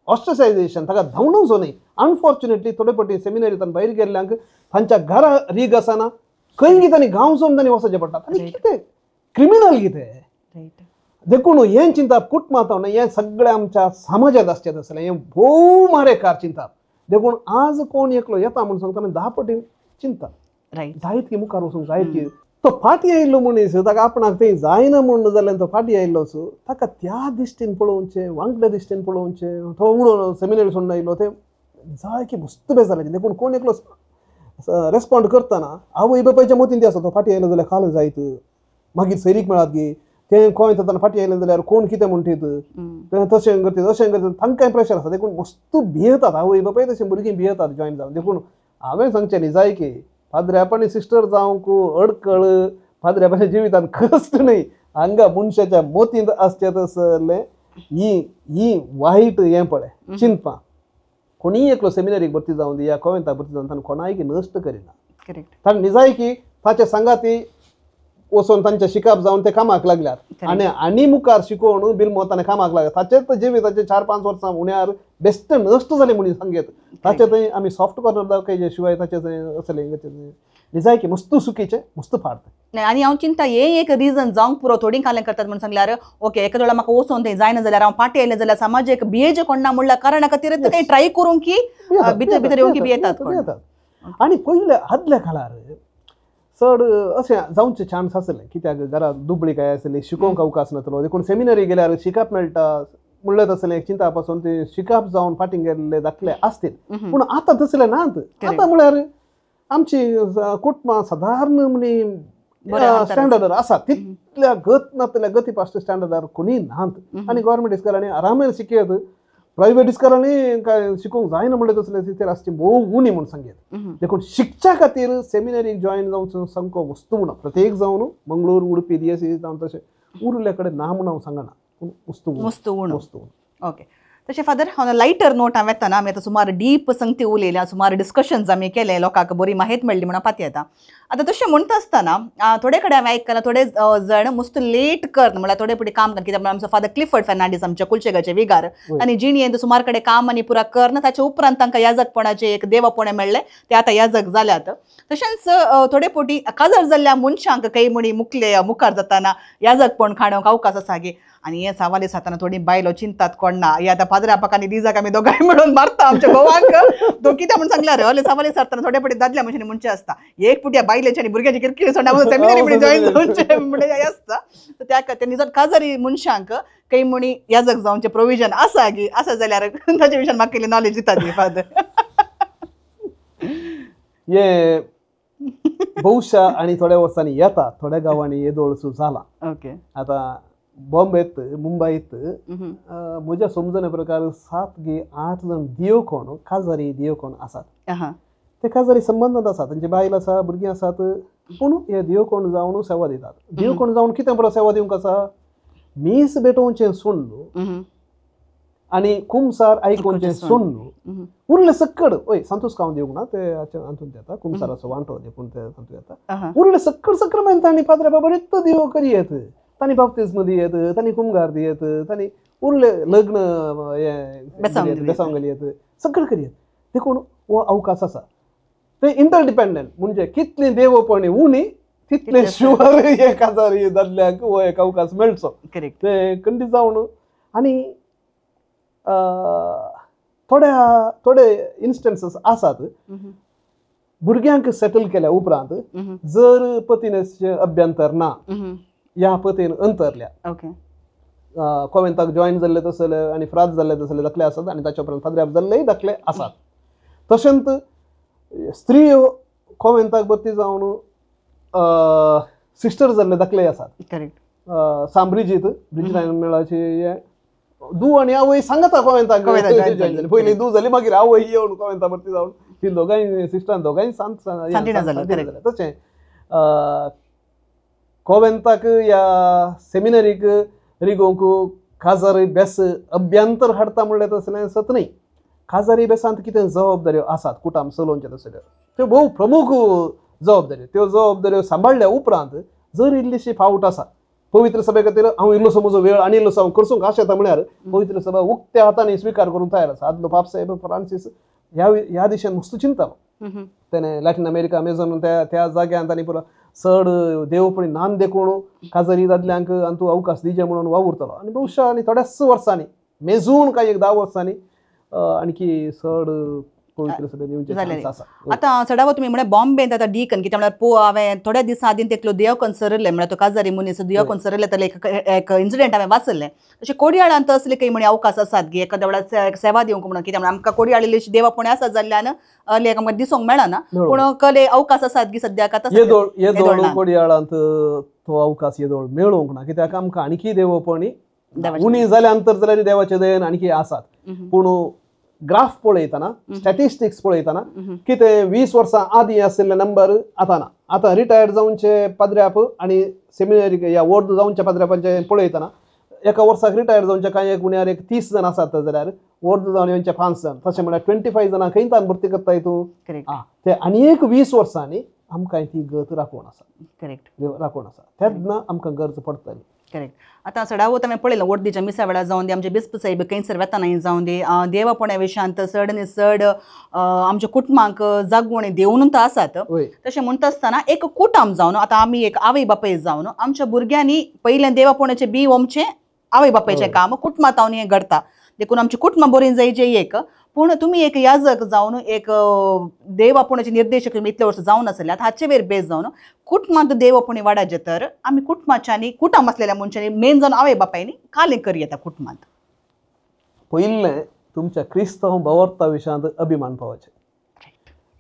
ऑस्ट्रसायजेशन ताका धांवडोवचो न्हय. अनफॉर्च्युनेटली थोडे फावटी सेमिनरींतल्यान भायर गेल्ल्यांक तांच्या घरा रीग आसना, खंय की तांणी गांव सोडून तांणी वचचें पडटा. आनी कितें क्रिमिनल कितें? देखून हें चिंतप कुटुंबांत न्हय, हें सगळें आमच्या समाजांत आसचें तसलें हें भोव मारेकार चिंतप. देखून आज कोण एकलो येता म्हूण सांगता 10 पटी चिंता जायत की मुखार वचूंक जायत की तो फाटीं आयिल्लो मनीस ताका आपणाक तें जायना म्हूण जाल्यार तो फाटीं आयिल्लो ताका त्या दिश्टीन पळोवचें, वांकड्या दिश्टीन पळोवचें, तो उडोवन सेमिनरी सोडून आयलो तें जाय की मस्त बेजार जालें. देखून कोण एकलो रेस्पोंड करतना आवय बापायच्या मतीन तें आसा, तो फाटीं आयलो जाल्यार काल जायत, मागीर सैरीक मेळत गी, तें खंय वता फाटीं आयलें जाल्यार कोण कितें म्हणटीत, तें तशें करतीत अशें करतीत, तांकांय प्रेशर आसा. देखून मस्त भियेतात आवय बापाय, तशें भुरगीं भियेतात जॉयन जावन. देखून हांवें सांगचें न्ही की पाद्र्यापाणी सिस्टर जावंक अडकळ पाद्र्यापाच्या जिवितान कश्ट न्हय, हांगा मनशाच्या मोतींत आसचें तसलें ही ही वायट हें पळय चिंतपां. कोणीय एकलो सेमिनरीक भरती जावं दी या कोवेंताक भरती जावन ताणें कोणायकी नश्ट करिना, ताणें निजायकी ताचे सांगाती वचून तांचे शिकप जावन ते कामाक लागल्यात आनी आनी मुखार शिकोवन बिलमो ताणें कामाक लागल्यात. ताचेच जिविताचे 4-5 वर्सां उण्यार बेस्ट नश्ट जालें म्हणून सांगेत. ताचे थंय आमी सॉफ्ट कॉर्नर दाखयचे शिवाय ताचे थंय असलें निजायकी मस्त चुकीचें मस्त फाट. आनी हांव चिंता हें एक रिजन जावंक पुरो थोडीं कालें करतात म्हूण सांगल्यार ओके एका वेळार म्हाका वचोन थंय जायना जाल्यार हांव फाटीं आयलें जाल्यार समाजेक भियेचें कोण ना म्हणल्यार कारणा खातीर ते ट्राय करूंक की भितर भितर येवंक की भियेतात. आनी पयले आदल्या काळार चड अशें जावचें चान्स आसलें कित्याक घरा दुबळी काय आसली, शिकोवंक अवकाश नासलो, देखून सेमिनरी गेल्यार शिकप मेळटा म्हणलें तसलें एक चिंता पासून ते शिकप जावन फाटीं गेल्ले दाखले आसतील. पूण आतां तसलें नात. आतां म्हळ्यार आमची कुटुंबां सादारण म्हणी स्टँडर्डार आसा, तितल्या गत नातल्या गती पास्ट स्टँडर्डार कोणीय नात. आनी गव्हर्मेंट इस्कॉलांनी आरामान शिकयत, प्रायवेट इस्कोलांनी काय शिकोवंक जायना म्हणलें तसलें तितलें आसचें भोव उणी म्हूण सांगयेत. देखून शिकच्या खातीर सेमिनरीक जॉयन जावचो सामको वस्तू म्हणून प्रत्येक जावन मंगळूर उडपी दियेसी जावन तशें उरले कडेन ना म्हूण हांव सांगना, पूण वस्तू वस्तू. ओके, तशें फादर ऑन लायटर नोट हांव येतना आमी आतां सुमार डीप संगती उलयल्या, सुमार डिस्कशन्स आमी केले, लोकांक बरी माहिती मेळ्ळी म्हणून पाती येता. आतां तशें म्हणटा आसतना थोडे कडेन हांवें आयकलां थोडे जण मस्त लेट कर म्हणल्यार थोडे फुडें काम कर, कित्याक आमचो फादर क्लिफर्ड फेर्नांडीस आमच्या कुलशेगाचे विगार आनी जिणेंत सुमार कडेन काम आनी पुरा कर ताचे उपरांत तांकां याजकपणाचें एक देवपणें मेळ्ळें, ते आतां याजक जाल्यात. तशेंच थोडे फावटी काजार जाल्ल्या मनशांक काही म्हणी मुखले मुखार जाताना याजकपण खाणोवंक अवकाश आसा गे, आनी हे सवाल जाताना थोडी बायलो चिंतात कोण ना, हे आतां पाद्र्यापाक आनी लिजाक आमी दोगांय म्हणून मारता आमच्या घोवांक, तो कितें म्हूण सांगल्यार हले सवाल सरतना थोडे फावटी दादल्या मनशांनी म्हणचें आसता एक पुट्या बायलेचे आनी भुरग्याची किरकिरी सोडून सेमिनरी म्हणून जॉयन जावचें म्हणून हें आसता. त्या खातीर निजत काजारी मनशांक काही म्हणी याजक जावचें प्रोविजन आसा गी, आसा जाल्यार ताचे विशयान म्हाका इल्ली नॉलेज दिता ती फादर. हे बहुशा आनी थोड्या वर्सांनी येता थोड्या गांवांनी येदोळसो जाला. ओके, आतां बॉम्बेत मुंबयत म्हज्या समजणे प्रकार 7 गे 8 जण दियोकोण काजारी दियोकोण आसात, ते काजारी संबंदांत आसात, तांची बायल आसा भुरगीं आसात, पूण हे दियोकोण जावन सेवा दितात. दियोकोण जावन कितें बरो सेवा दिवंक आसा, मीस भेटोवचें सोडून आनी कुमसार आयकोवचें सोडून उरले सक्कड वय संतोष काव दिवंक ना ते हातूंत येता कुमसाराचो वांटो देखून ते तातूंत येता. उरले सक्कड सक्र तांणी पाद्रे बाबा इतलो दिवो करी येत, तांणी बाप्तिज्म दियेत, तांणी कुमगार दियेत, तांणी उरले लग्न बेसांव येत, सगळें करी येत. देखून हो अवकाश आसा ते इंटरडिपेंडंट म्हणजे कितली देवपणी उणी तितले शुअर हे काजारी दादल्यांक हो एक अवकाश मेळचो. ते खंडीत जावन आनी थोड्या थोडे इन्स्टन्सीस आसात भुरग्यांक सेटल केल्या उपरांत जर पतीन अभ्यंतर ना ह्या पतीन अंतरल्या कोवेंताक जॉयन जाल्ले तसले आनी फ्राद जाल्ले तसले दाखले आसात आनी ताच्या उपरांत फादऱ्याप जाल्लेय दाखले आसात. तशेंच स्त्रियो कोवेंताक भरती जावन सिस्टर जाल्ले दाखले आसात. सांब्रिजीत ब्रिजीत मेळाची दू आनी आवय सांगता कोवेंताक जॉयन जाली, पयलीं दू जाली मागीर आवय येवन कोवेंता भरती जावन ती दोगांय सिस्टरान दोगांय सांत जालें. तशें कोवेंताक ह्या सेमिनरीक रिगोवंक काजारी बेस अभ्यंतर हाडटा म्हणलें तसलें सत न्हय. काजारी बेसांत कितें जबाबदाऱ्यो आसात कुटाम चलोवचें तसल्यो त्यो भोव प्रमुख जबाबदाऱ्यो, त्यो जबाबदाऱ्यो सांबाळ्ळ्या उपरांत जर इल्लीशी फावट आसा पवित्र सभे खातीर हांव इल्लोसो म्हजो वेळ आनी इल्लोसो हांव करसूंक आशेता म्हळ्यार पवित्र सभा उक्त्या हातांनी स्विकार करूंक तयार आसा. आदलो पापसाहेब फ्रांसीस ह्या ह्या दिशेन मस्त चिंततालो, तेणें लॅटीन अमेरिका अमेझॉन त्या त्या जाग्यांत आनी पुरो चड देवपणी नान देखून काजारी दादल्यांक आनी तूं अवकाश दिजे म्हणून वावुरतलो आनी बहुशा आनी थोड्याच वर्सांनी मेजून कांय एक 10 वर्सांनी आणखी चड पवित्र सभेन येवचें चान्स आसा. आतां चडावत तुमी म्हळ्यार बॉम्बेंत आतां डीकन कित्याक म्हळ्यार पो हांवें थोड्या दिसां आदीं तेकलो दियोकन सरलें म्हळ्यार तो काजारी मनीस दियोकन सरले तर एक इन्सिडंट हांवें वाचलें. तशें कोडयाळांत असले काही म्हणी अवकाश आसात गी एखाद्या वेळार सेवा दिवंक म्हणून, कित्याक म्हळ्यार आमकां कोडयाळी देवापणे आसा जाल्ल्यान अशें आमकां दिसूंक मेळना, पूण कले अवकाश आसात गी सद्याक आतां येदोळ कोडयाळांत तो अवकाश येदोळ मेळोवंक ना कित्याक आमकां आणखी देवपणी उणी जाल्या अंतर जाल्यार देवाचे दयेन आणखी आसात, पूण ग्राफ पळयतना स्टॅटिस्टिक्स पळयतना कितें 20 वर्सां आदीं आशिल्ले नंबर आतां ना. आतां रिटायर्ड जावचे पाद्र्याप आनी सेमिनरी ह्या वोर्द जावच्या पाद्र्यापांचे पळयतना एका वर्साक रिटायर्ड जावचे कांय एक उण्यार एक 30 जाण आसात जाल्यार वोर्द जावन येवचे 5 जाण, तशें म्हळ्यार 25 जाणां खंय तान भरती करताय तूं. ते आनी एक 20 वर्सांनी आमकां ती गत राखून आसा, करेक्ट राखून आसा, तेन्ना आमकां गरज पडटली. करेक्ट. आतां चडावत हांवें पळयलां वडदीच्या मिसा वेळार जावन दी, आमचे बिस्प साहेब खंयसर वेतानाय जावन दी, देवापणा विशयांत चड आनी चड आमच्या कुटुंबांक जागवणी देवनूच आसात. तशें म्हणटा आसतना एक कुटुंब जावन आतां आमी एक आवय बापाय जावन आमच्या भुरग्यांनी पयलें देवापणाचें बी ओमचें आवय बापायचें काम कुटुंबांत हांव हें घडटा, देखून आमची कुटुंबां बरीं जायचें एक. पूण तुमी एक याजक जावन एक देवापणाचे निर्देशक तुमी इतले वर्सां जावन आसले, आतां हाचे वयर बेस जावन कुटुंबांत देवापणी वाडाचें तर आमी कुटुंबाच्यांनी कुटुंब आसलेल्या मनशांनी मेन जावन आवय बापायनी कालें करी येता कुटुंबांत. पयलें तुमच्या क्रिस्तांव भावार्था विशयांत अभिमान पावचे.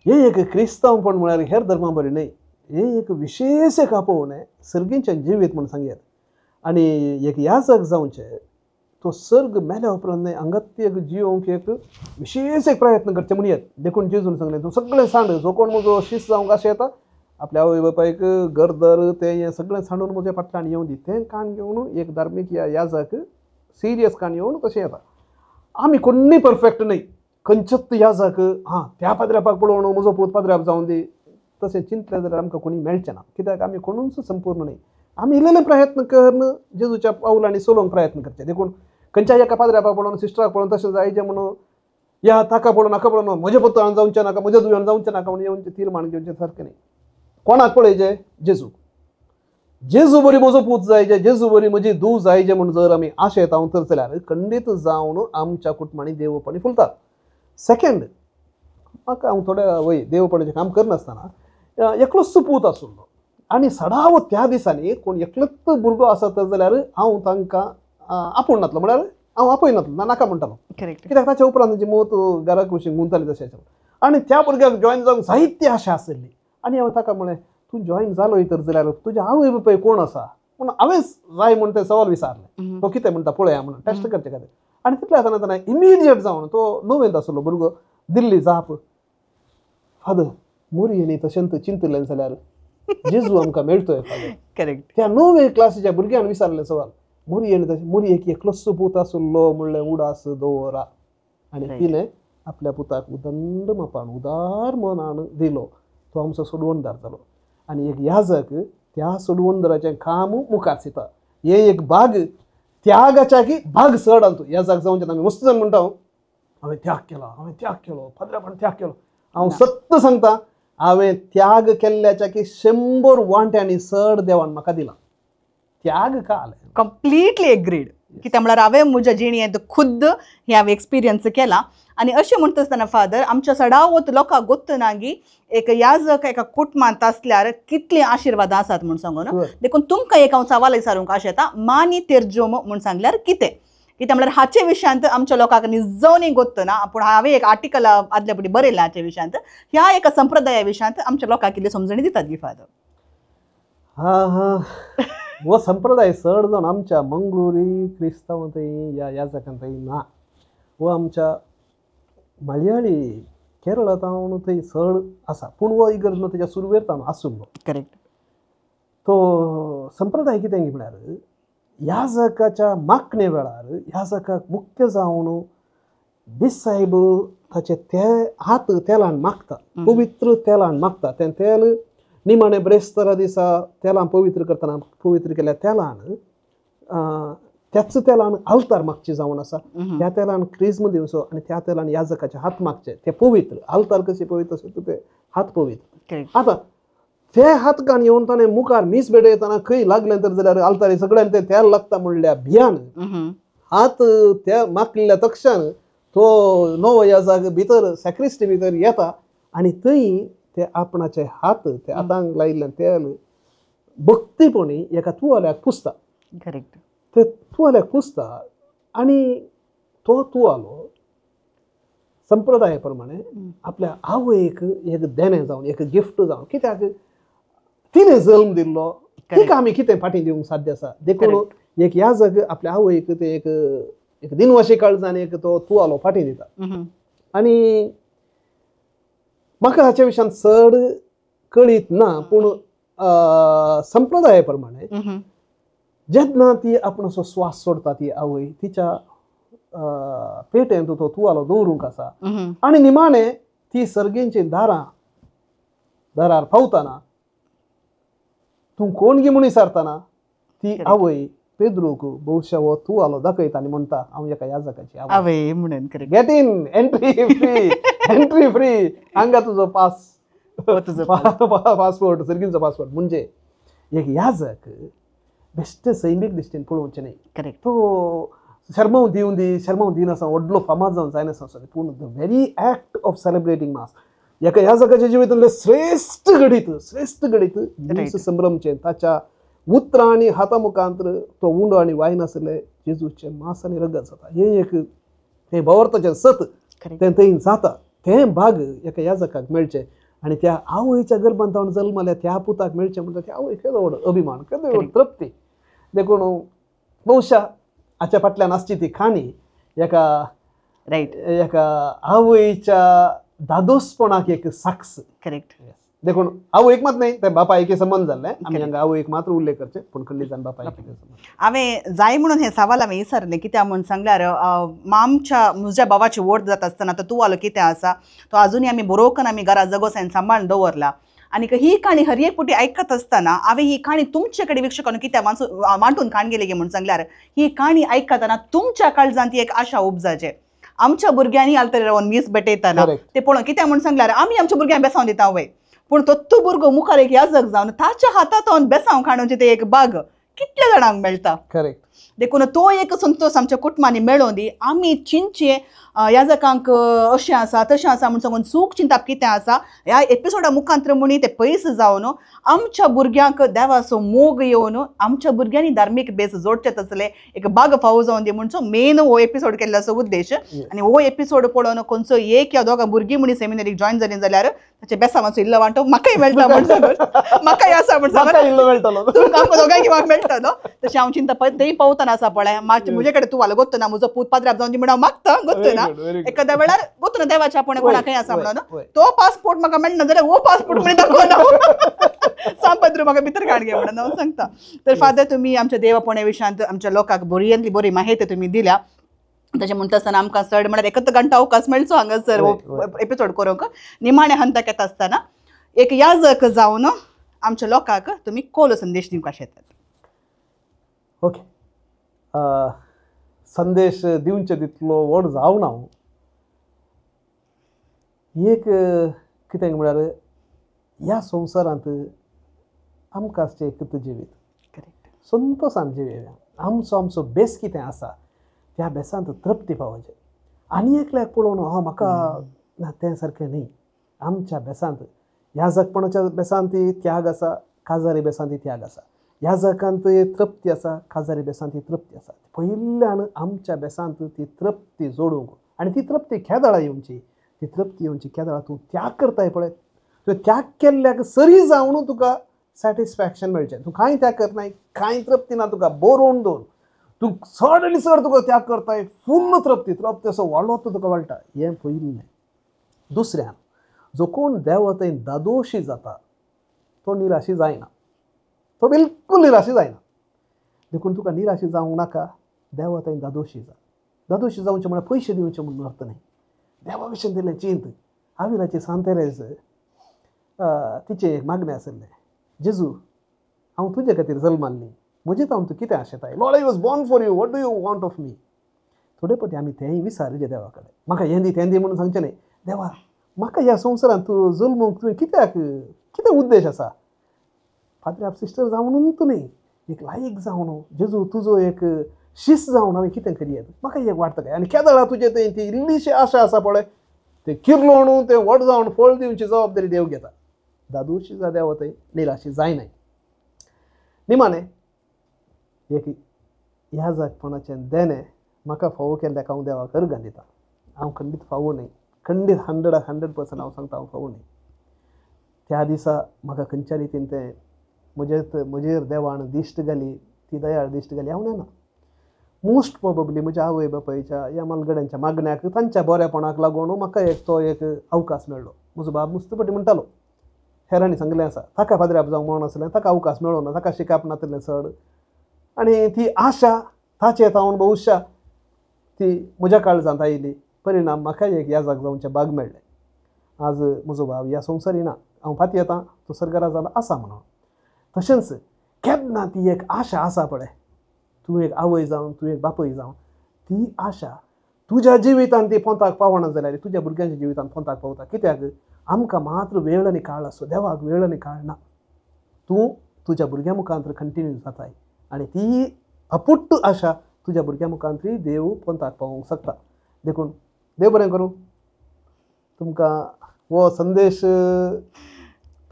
हे एक क्रिस्तांवपण म्हळ्यार हेर धर्मा बरी न्हय, हे एक विशेश एक आपोवणें सर्गींचें जिवीत म्हूण सांगयात. आनी एक याजक जावचें तो सर्ग मेल्या उपरांत न्हय हांगात एक जियोवंक एक विशेष एक प्रयत्न करचे म्हण येत. देखून जेजून सांगलें तूं सगळें सांड, जो कोण म्हजो शिस्त जावंक आशें येता आपल्या आवय बापायक घरदार तें हें सगळें सांडून म्हज्या फाटल्यान येवन दी. तें काण घेवन एक धार्मीक ह्या याजक सिरियस काण येवन तशें येता. आमी कोण्णूय परफेक्ट न्हय, खंयच्याच याजक हां त्या पाद्र्यापाक पळोवन म्हजो पूत पाद्र्याप जावन दी तशें चिंतलें जाल्यार आमकां कोणी मेळचें ना, कित्याक आमी कोणूच संपूर्ण न्हय. आमी इल्लें प्रयत्न करून जेजूच्या पावलांनी चलोवंक प्रयत्न करचे. देखून खंयच्याय एका पाद्र्यापाक पळोवन सिस्टराक पळोवन तशें जायचें म्हणून या ताका पळोवन हाका पळोवन म्हज्या पुतान जावचें नाका म्हज्या दुव्यान जावचें नाका म्हणून येवन तीर्मान घेवचें सारकें न्हय. कोणाक पळयचें? जेजू. जेजू बरी म्हजो पूत जायचे, जेजू बरी म्हजी धूव जायचे म्हूण जर आमी आशेता तर जाल्यार खंडीत जावन आमच्या कुटुंबांनी देवपणी फुलतात. सेकंड, म्हाका हांव थोड्या वय देवपणाचें काम करनासतना एकलोच पूत आशिल्लो आनी सदांच त्या दिसांनी कोण एकलोच भुरगो आसत जाल्यार हांव तांकां आपोवन नातलो, म्हळ्यार हांव आपयनातलो ना नाका म्हणटालो. कित्याक ताच्या उपरांत तांची मोत घराक कशी गुंतली तशें. आनी त्या भुरग्याक जॉयन जावंक जायती आशा आशिल्ली आनी हांवें ताका म्हळें तूं जॉयन जालो तर जाल्यार तुज्या आवय बापाय कोण आसा पूण हांवेंच जाय म्हूण तें सवाल विचारलें. तो कितें म्हणटा पळया म्हणून टेस्ट करचे खातीर. आनी तितलें आसतना तेन्ना इमिडिएट जावन तो णवेंत आसलो भुरगो दिल्ली जाप, फादर मोरयेनी तशेंच चिंतलें जाल्यार जेजू आमकां मेळटोय फादर. करेक्ट. त्या णवे क्लासीच्या भुरग्यान विचारलें सवाल, मोरयेन तशें मोरयेक एकलोच पूत आसलो म्हणलें उडास दवरा आनी तिणें आपल्या पुताक उदंड मापान उदार मनान दिलो. तो आमचो सोडवणदार जालो आनी एक याजक त्या सोडवणदाराचें काम मुखार दिता. हे एक भाग त्यागाच्या की भाग चड आसा. याजक जावचें आमी मस्त जाण म्हणटा हांवें त्याग केलो, हांवें त्याग केलो, फादरापण त्याग केलो. हांव सत्य सांगता हांवें त्याग केल्ल्याच्या की 100 वांट्यांनी चड देवान म्हाका दिला. त्याग काल कंप्लिटली एग्रीड. कित्याक म्हळ्यार हांवें म्हज्या जिणेंत खुद्द हें हांवें एक्सपिरियन्स केला. आनी अशें म्हणटा आसतना फादर आमच्या सडावत लोकांक गोत्तना की एक याजक एका कुटुंबांत आसल्यार कितलीं आशिर्वादां आसात म्हूण सांगून. देखून तुमकां एक हांव सवाल विचारूंक आशें येता, मानी तेरजोम म्हूण सांगल्यार कितें? कित्याक म्हळ्यार हाचे विशयांत आमच्या लोकांक निजोवनी गोत्तना, पूण हांवें एक आर्टिकल आदल्या फावटी बरयलें हाचे विशयांत, ह्या एका संप्रदाया विशयांत आमच्या लोकांक इल्ली समजणी दितात गी फादर? हां हां, हो संप्रदाय चड जावन आमच्या मंगळुरी क्रिस्तांव थंय ह्या याजकां थंय ना, हो आमच्या मलयाळी केरळा तावन थंय चड आसा. पूण हो इगर्ज न्हू तेज्या सुरवेर तावन आसुल्लो. करेक्ट. तो संप्रदाय कितें म्हळ्यार याजकाच्या मागणे वेळार याजकाक मुख्य जावन बिसायब ताचे ते हात तेलान मागता, पवित्र तेलान मागता. तें तेल निमाणें ब्रेस्तारा दिसा तेलान पवित्र करतना पवित्र केल्या तेलान त्याच तेलान आल्तार मागचे जावन आसा, त्या तेलान क्रिज्म दिवचो आनी त्या तेलान याजकाचे हात मागचे. ते पवित्र आल्तार कशें पवित्र आसा ते हात पवित्र. आतां ते हात कान येवन ताणें मुखार मीस भेटयतना खंय लागलें तर जाल्यार आल्तारी सगळ्यान तें तेल लागता म्हणल्या भियान हात त्या मागल्या तक्षण तो नवो याजक भितर सॅक्रिस्टी भितर येता आनी थंय ते आपणाचे हात ते हातांक लायिल्लें तेल भक्तीपणी एका तुवाल्याक पुसता. करेक्ट. ते तुवाल्याक पुसता आनी तो तुवालो संप्रदाया प्रमाणे आपल्या आवयक एक देणें जावन एक गिफ्ट जावन, कित्याक तिणें जल्म दिल्लो तिका आमी कितें फाटीं दिवंक साध्य आसा. देखून एक याजक आपल्या आवयक ते एक एक दिनवाशी काळजान एक तो तुवालो फाटीं दिता. आनी म्हाका हाच्या विशयान चड कळीत ना, पूण संप्रदाया प्रमाणे जेन्ना ती आपणाचो स्वास सोडता ती आवय तिच्या पेटेंत तो तुवालो दवरूंक आसा आनी निमाणें ती सर्गेंची दारां दारार पावतना तूं कोण गी म्हूण विचारतना ती आवय पेद्रूक बहुशा हो तुवालो दाखयता आनी म्हणटा हांव एका याजकाची आवय म्हणून. Get in, entry free, entry free, हांगा तुजो पास पासपोर्ट, सर्गींचो पासपोर्ट. म्हणजे एक याजक बेश्टे सैमीक दृश्टीन पळोवचें न्हय. करेक्ट. तो शर्माव दिवन दी शर्माव दिनासतना व्हडलो फामाद जावन जायनासतना, पूण the very act of celebrating mass एका याजकाच्या जिवितांतलें श्रेश्ठ घडीत, श्रेश्ठ घडीत दीस संभ्रमचें ताच्या उतरां आनी हाता मुखांतर तो उंडो आनी वायन आसले जेजूचें मास आनी रगत जाता. हें एक हें भावार्थाचें सत तें थंय जाता. तें भाग एका याजकाक मेळचें आनी त्या आवयच्या गर्भांत तावन जल्मल्या त्या पुताक मेळचें म्हणटा त्या आवय केदो व्हड अभिमान, केदो व्हड तृप्ती. देखून बहुशा हाच्या फाटल्यान आसची ती काणी एका रायट एका आवयच्या दादोसपणाक एक साक्ष. करेक्ट. देखून आवयक मात न्हय, ते बापायके संबंद जाल्ले, आमी हांगा आवयक मात्र उल्लेख करचे, पूण खंडीत बापायक. हांवें जाय म्हणून हें सवाल हांवें विचारलें, कित्याक म्हूण सांगल्यार आमच्या म्हज्या बाबाची वोट जाता आसतना तो तुवालो कितें आसा तो आजुनूय आमी बरोवकन आमी घरा जगोसायन सांबाळून दवरला. आनी ही काणी हर एक पुटी आयकत आसतना हांवें ही काणी तुमचे कडेन वीक्षकांनो कित्याक वांटून काण गेली म्हूण सांगल्यार ही काणी आयकतना तुमच्या काळजांत ती एक आशा उपजाचे. आमच्या भुरग्यांनी आलतरी रावन मीस भेटयतना ते पळोवन, कित्याक म्हूण सांगल्यार आमी आमच्या भुरग्यांक बेसावन दिता वय, पूण तत्तू भुरगो मुखार एक याजक जावन ताच्या हातांत बेसांव काडून ते एक बाग कितल्या जाणांक मेळटा. करेक्ट. देखून तो एक संतोष आमच्या कुटुंबांनी मेळोवन दी. आमी चिंतचे याजकांक अशें आसा तशें आसा म्हूण सांगून चूक चिंतप कितें आसा ह्या एपिसोडा मुखांत्र म्हणी ते पयस जावन आमच्या भुरग्यांक देवाचो मोग येवन आमच्या भुरग्यांनी धार्मीक बेस जोडचे तसले एक बाग फावो जावन दी म्हणचो मेन हो एपिसोड केल्ल्याचो उद्देश. आनी हो एपिसोड पळोवन खंयचो एक या दोगां भुरगीं म्हणी सेमिनरीक जॉयन जालीं जाल्यार ताचे बेसावाचो इल्लो वांटो म्हाकाय मेळटा म्हण सांगून म्हाकाय आसा म्हण सांगून तुमकां आमकां दोगांय म्हाका मेळटलो. तशें हांव चिंता तेय पावतना आसा पळय मातशें म्हजे कडेन तूं वालो गोत्तो ना म्हजो पूत पाद्राप जावन दी म्हण हांव मागता गोत्तो ना एखाद्या वेळार गोत्तो ना देवाच्या आपोवणें कोणाकय आसा म्हणून तो पासपोर्ट म्हाका मेळना जाल्यार हो पासपोर्ट म्हण दाखोवन सांपाद्रू म्हाका भितर काड घे म्हणून हांव सांगता. तर फादर तुमी आमच्या देव आपोवण्या विशयांत आमच्या लोकांक बरी बरी माहिती तुमी दिल्या. तशें म्हणटा आसतना आमकां चड म्हळ्यार एकच घंटा अवकाश मेळचो हांगासर हो एपिसोड करूंक. निमाणें हंताक येता आसतना एक याजक जावन आमच्या लोकांक तुमी कोलो संदेश दिवंक शकतात. ओके, संदेश दिवचे तितलो व्हड जावना हांव. एक कितें म्हळ्यार ह्या संवसारांत आमकां आसचें एकच जिवीत, संतोशान जिवया. आमचो आमचो बेस कितें आसा त्या बेसांत तृप्ती पावोवचें. आनी एकल्याक पळोवन हांव म्हाका ना तें सारकें न्ही. आमच्या बेसांत ह्या जगपणाच्या बेसांत त्याग आसा, काजारी बेसांत त्याग आसा, ह्या जगांत तृप्ती आसा, काजारी बेसांत तृप्ती आसा. पयल्यान आमच्या बेसांत ती तृप्ती जोडूंक आनी ती तृप्ती केदळा येवची, ती तृप्ती येवची केदळा तूं त्याग करताय पळय, तुवें त्याग केल्ल्याक सरी जावन तुका सॅटिस्फॅक्शन मेळचें. तूं कांय त्याग करनाय, कांय तृप्ती ना तुका, बरोवन दवर तूं चड आनी चड तुका त्याग करताय, फुल्ल तृप्ती, तृप्ती असो वाडलो तुका वाडटा. हें पयलें. दुसऱ्यान जो कोण देवा थंय दादोशी जाता तो निराशी जायना, तो बिलकूल निराशी जायना. देखून तुका निराशी जावंक नाका, देवा थंय दादोशी जा. दादोशी जावचें म्हळ्यार पयशे दिवचे म्हणून अर्थ न्हय. देवा विशीं दिल्लें चिंत. आविलाची सांतेरेज तिचें एक मागणें आशिल्लें, जेजू हांव तुजे खातीर जल्माल्ली, म्हजें हांव तूं कितें आशेताय, Lord I was born for you, what do you want of me. थोडे पटी आमी तेंय विचारचें देवा कडेन. म्हाका हें दी तें दी म्हणून सांगचें न्हय. देवा म्हाका ह्या संवसारांत तूं जल्मूंक तुवें कित्याक, कितें उद्देश आसा. फादर सिस्टर जावन तूं न्हय, एक लायक जावन जेजू तुजो एक शिस्त जावन हांवें कितें करी येता, म्हाका एक वाडटा काय. आनी केदळा तुजे थंय ती इल्लीशी आशा आसा पळय, तें किर्लोण तें व्हड जावन फळ दिवची जबाबदारी देव घेता. दादोशी जा देवा थंय, निराशी जायनाय. निमाणें एक ह्या जागपणाचें देणें म्हाका फावो केल्ल्याक हांव देवाक अर्गां दिता. हांव खंडीत फावो न्हय, खंडीत 100% हांव सांगता हांव फावो न्हय. त्या दिसा म्हाका खंयच्या रितीन तें म्हजेर देवान दिश्ट घाली, ती दयाळ दिश्ट घाली हांव जाणा. मोस्ट प्रोबेबली म्हज्या आवय बापायच्या ह्या मालगड्यांच्या मागण्याक, तांच्या बरेपणाक लागून म्हाका एक तो एक अवकाश मेळ्ळो. म्हजो बाब मुस्तपटी म्हणटालो, हेरांनी सांगलें आसा, ताका पाद्र्याब जावंक मेळना आसलें, ताका अवकाश मेळो ना, ताका शिकप नासलें चड, आनी ती आशा ताचे तावन बहुशा ती म्हज्या काळजांत आयली. परिणाम म्हाका एक याजक जावचें भाग मेळ्ळें. आज म्हजो भाव ह्या संवसारी ना, हांव फाती येता तो सरकारा जाला आसा म्हणून. तशेंच केन्ना ती एक आशा आसा पळय, तूं एक आवय जावन, तूं एक बापूय जावन, ती आशा तुज्या जिवितान ती पोंताक पावना जाल्यार तुज्या भुरग्यांच्या जिवितान पोंताक पावता. कित्याक आमकां मात्र वेळ आनी काळ आसो, देवाक वेळ आनी काळ ना. तूं तुज्या भुरग्यां मुखांत कंटिन्यू जाताय आनी ती अपुट्ट आशा तुज्या भुरग्यां मुखांतूय देव पोंताक पावोवंक शकता. देखून देव बरें करूं तुमकां हो संदेश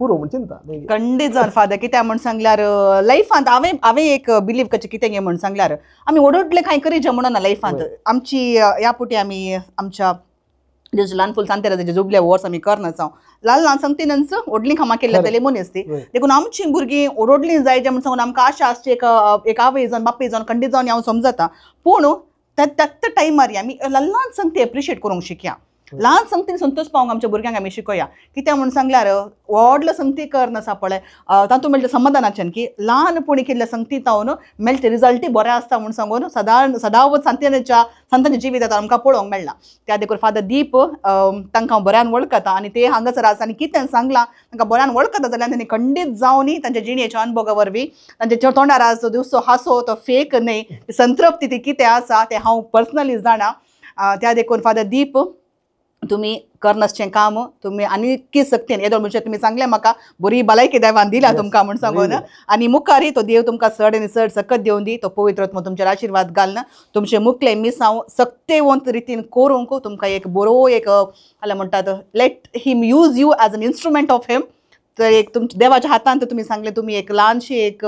पुरो म्हूण चिंता. खंडीत जावन फादर, कित्याक म्हूण सांगल्यार लायफांत हांवें एक बिलीव करचें कितें गे म्हूण सांगल्यार आमी व्हडले कांय करीजे म्हणून ना लायफांत. आमची ह्या पुटी आमी आमच्या जेजू ल्हान फूल सांतेराचे जुबले वर्स आमी करनाच हांव ल्हान ल्हान संगतीनच व्हडलीं कामां केल्ली जातली मनीस ती. देखून आमची भुरगीं व्हडलीं जाय म्हूण सांगून आमकां आशा आसची एक एक आवय जावन बापूय जावन खंडीत जावन हांव समजता. पूण त्याच टायमार आमी ल्हान ल्हान संगती एप्रिशिएट करूंक शिकया, ल्हान संगतीन संतोश पावंक आमच्या भुरग्यांक आमी शिकोया. कित्याक म्हूण सांगल्यार व्हडलो संगती करनासा पळय तातूंत मेळटा समाधानाच्यान की ल्हानपणी केल्ल्या संगती तावन मेळटे रिजल्टय बरें आसता म्हूण सांगून सदांच सांताच्या संतांच्या जिवितांत आमकां पळोवंक मेळना. त्या देखून फादर दीप तांकां हांव बऱ्यान वळखता आनी ते हांगासर आसा आनी कितें सांगलां तांकां बऱ्यान वळखता जाल्यार तांणी खंडीत जावन तांच्या जिणेच्या अनुभवा वरवीं तांच्या तोंडार आसा दिवचो हांसो तो फेक न्हय, संतृप्ती ती कितें आसा तें हांव पर्सनली जाणा. त्या देखून फादर दीप तुमी करनासचें काम तुमी आनी सक्तीन येदोळ म्हणजे तुमी सांगलें म्हाका बरी भलायकी देवान दिल्या तुमकां म्हूण सांगून आनी मुखारय तो देव तुमकां चड आनी चड सकत दिवन दी, तो पवित्र आत्मो तुमचेर आशिर्वाद घालना तुमचें मुखलें मिसांव सक्तेवंत रितीन करूंक तुमकां एक बरो एक आल्या म्हणटात let him use you as an instrument of him. तर एक तुमच्या देवाच्या हातांत तुमी सांगलें तुमी एक ल्हानशी एक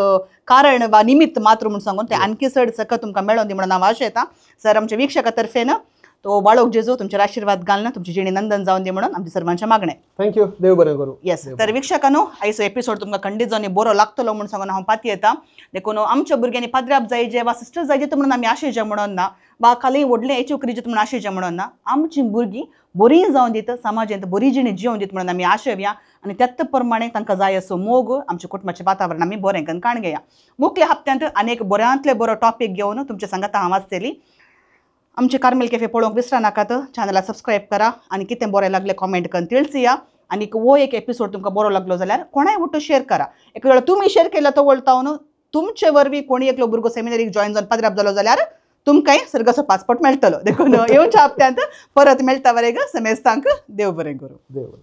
कारण वा निमित्त मात्र म्हूण सांगून तें आणखी चड सकत तुमकां मेळोन दी म्हणून हांव आशेता. सर आमच्या वीक्षका तर्फेन तो बाळोक जेजू तुमचेर आशिर्वाद घालना तुमची जिणी नंदन जावन दी म्हणून आमच्या सर्वांचें मागणें. Thank you, देव बरें करूं. येस, तर वीक्षकांनो आयचो एपिसोड तुमकां खंडीत जावन बरो लागतलो म्हूण सांगून हांव पातयेता. देखून आमच्या भुरग्यांनी पाद्राप जायजे वा सिस्टर जायजे म्हणून आमी आशेचे म्हणून ना वा खाली व्हडलें एच्यू करीजे म्हणून आशेचे म्हणून ना, आमची भुरगीं बरी जावन दीत समाजांत बरी जिणी जिवन दीत म्हणून आमी आशेवया आनी त्याच प्रमाणे तांकां जाय असो मोग आमच्या कुटुंबाचें वातावरण आमी बरें करून काण घेया. मुखल्या हप्त्यांत आनी एक बऱ्यांतले बरो टॉपीक घेवन तुमच्या सांगाता हांव आसतली. आमचे कार्मेल कॅफे पळोवंक विसरा नाकात, चॅनलाक सबस्क्रायब करा आनी कितें बरें लागलें कॉमेंट करून तिळसिया आनी हो एक एपिसोड तुमकां बरो लागलो जाल्यार कोणाय वटू शेअर करा. एक वेळा तुमी शेअर केला तो वळतावन तुमचे वरवीं कोणी एकलो भुरगो सेमिनरीक जॉयन जावन पाद्राप जालो जाल्यार तुमकांय सर्गाचो पासपोर्ट मेळटलो. देखून येवच्या हप्त्यांत परत मेळटा वरेग समेस्तांक देव बरें करूं. देव बरें.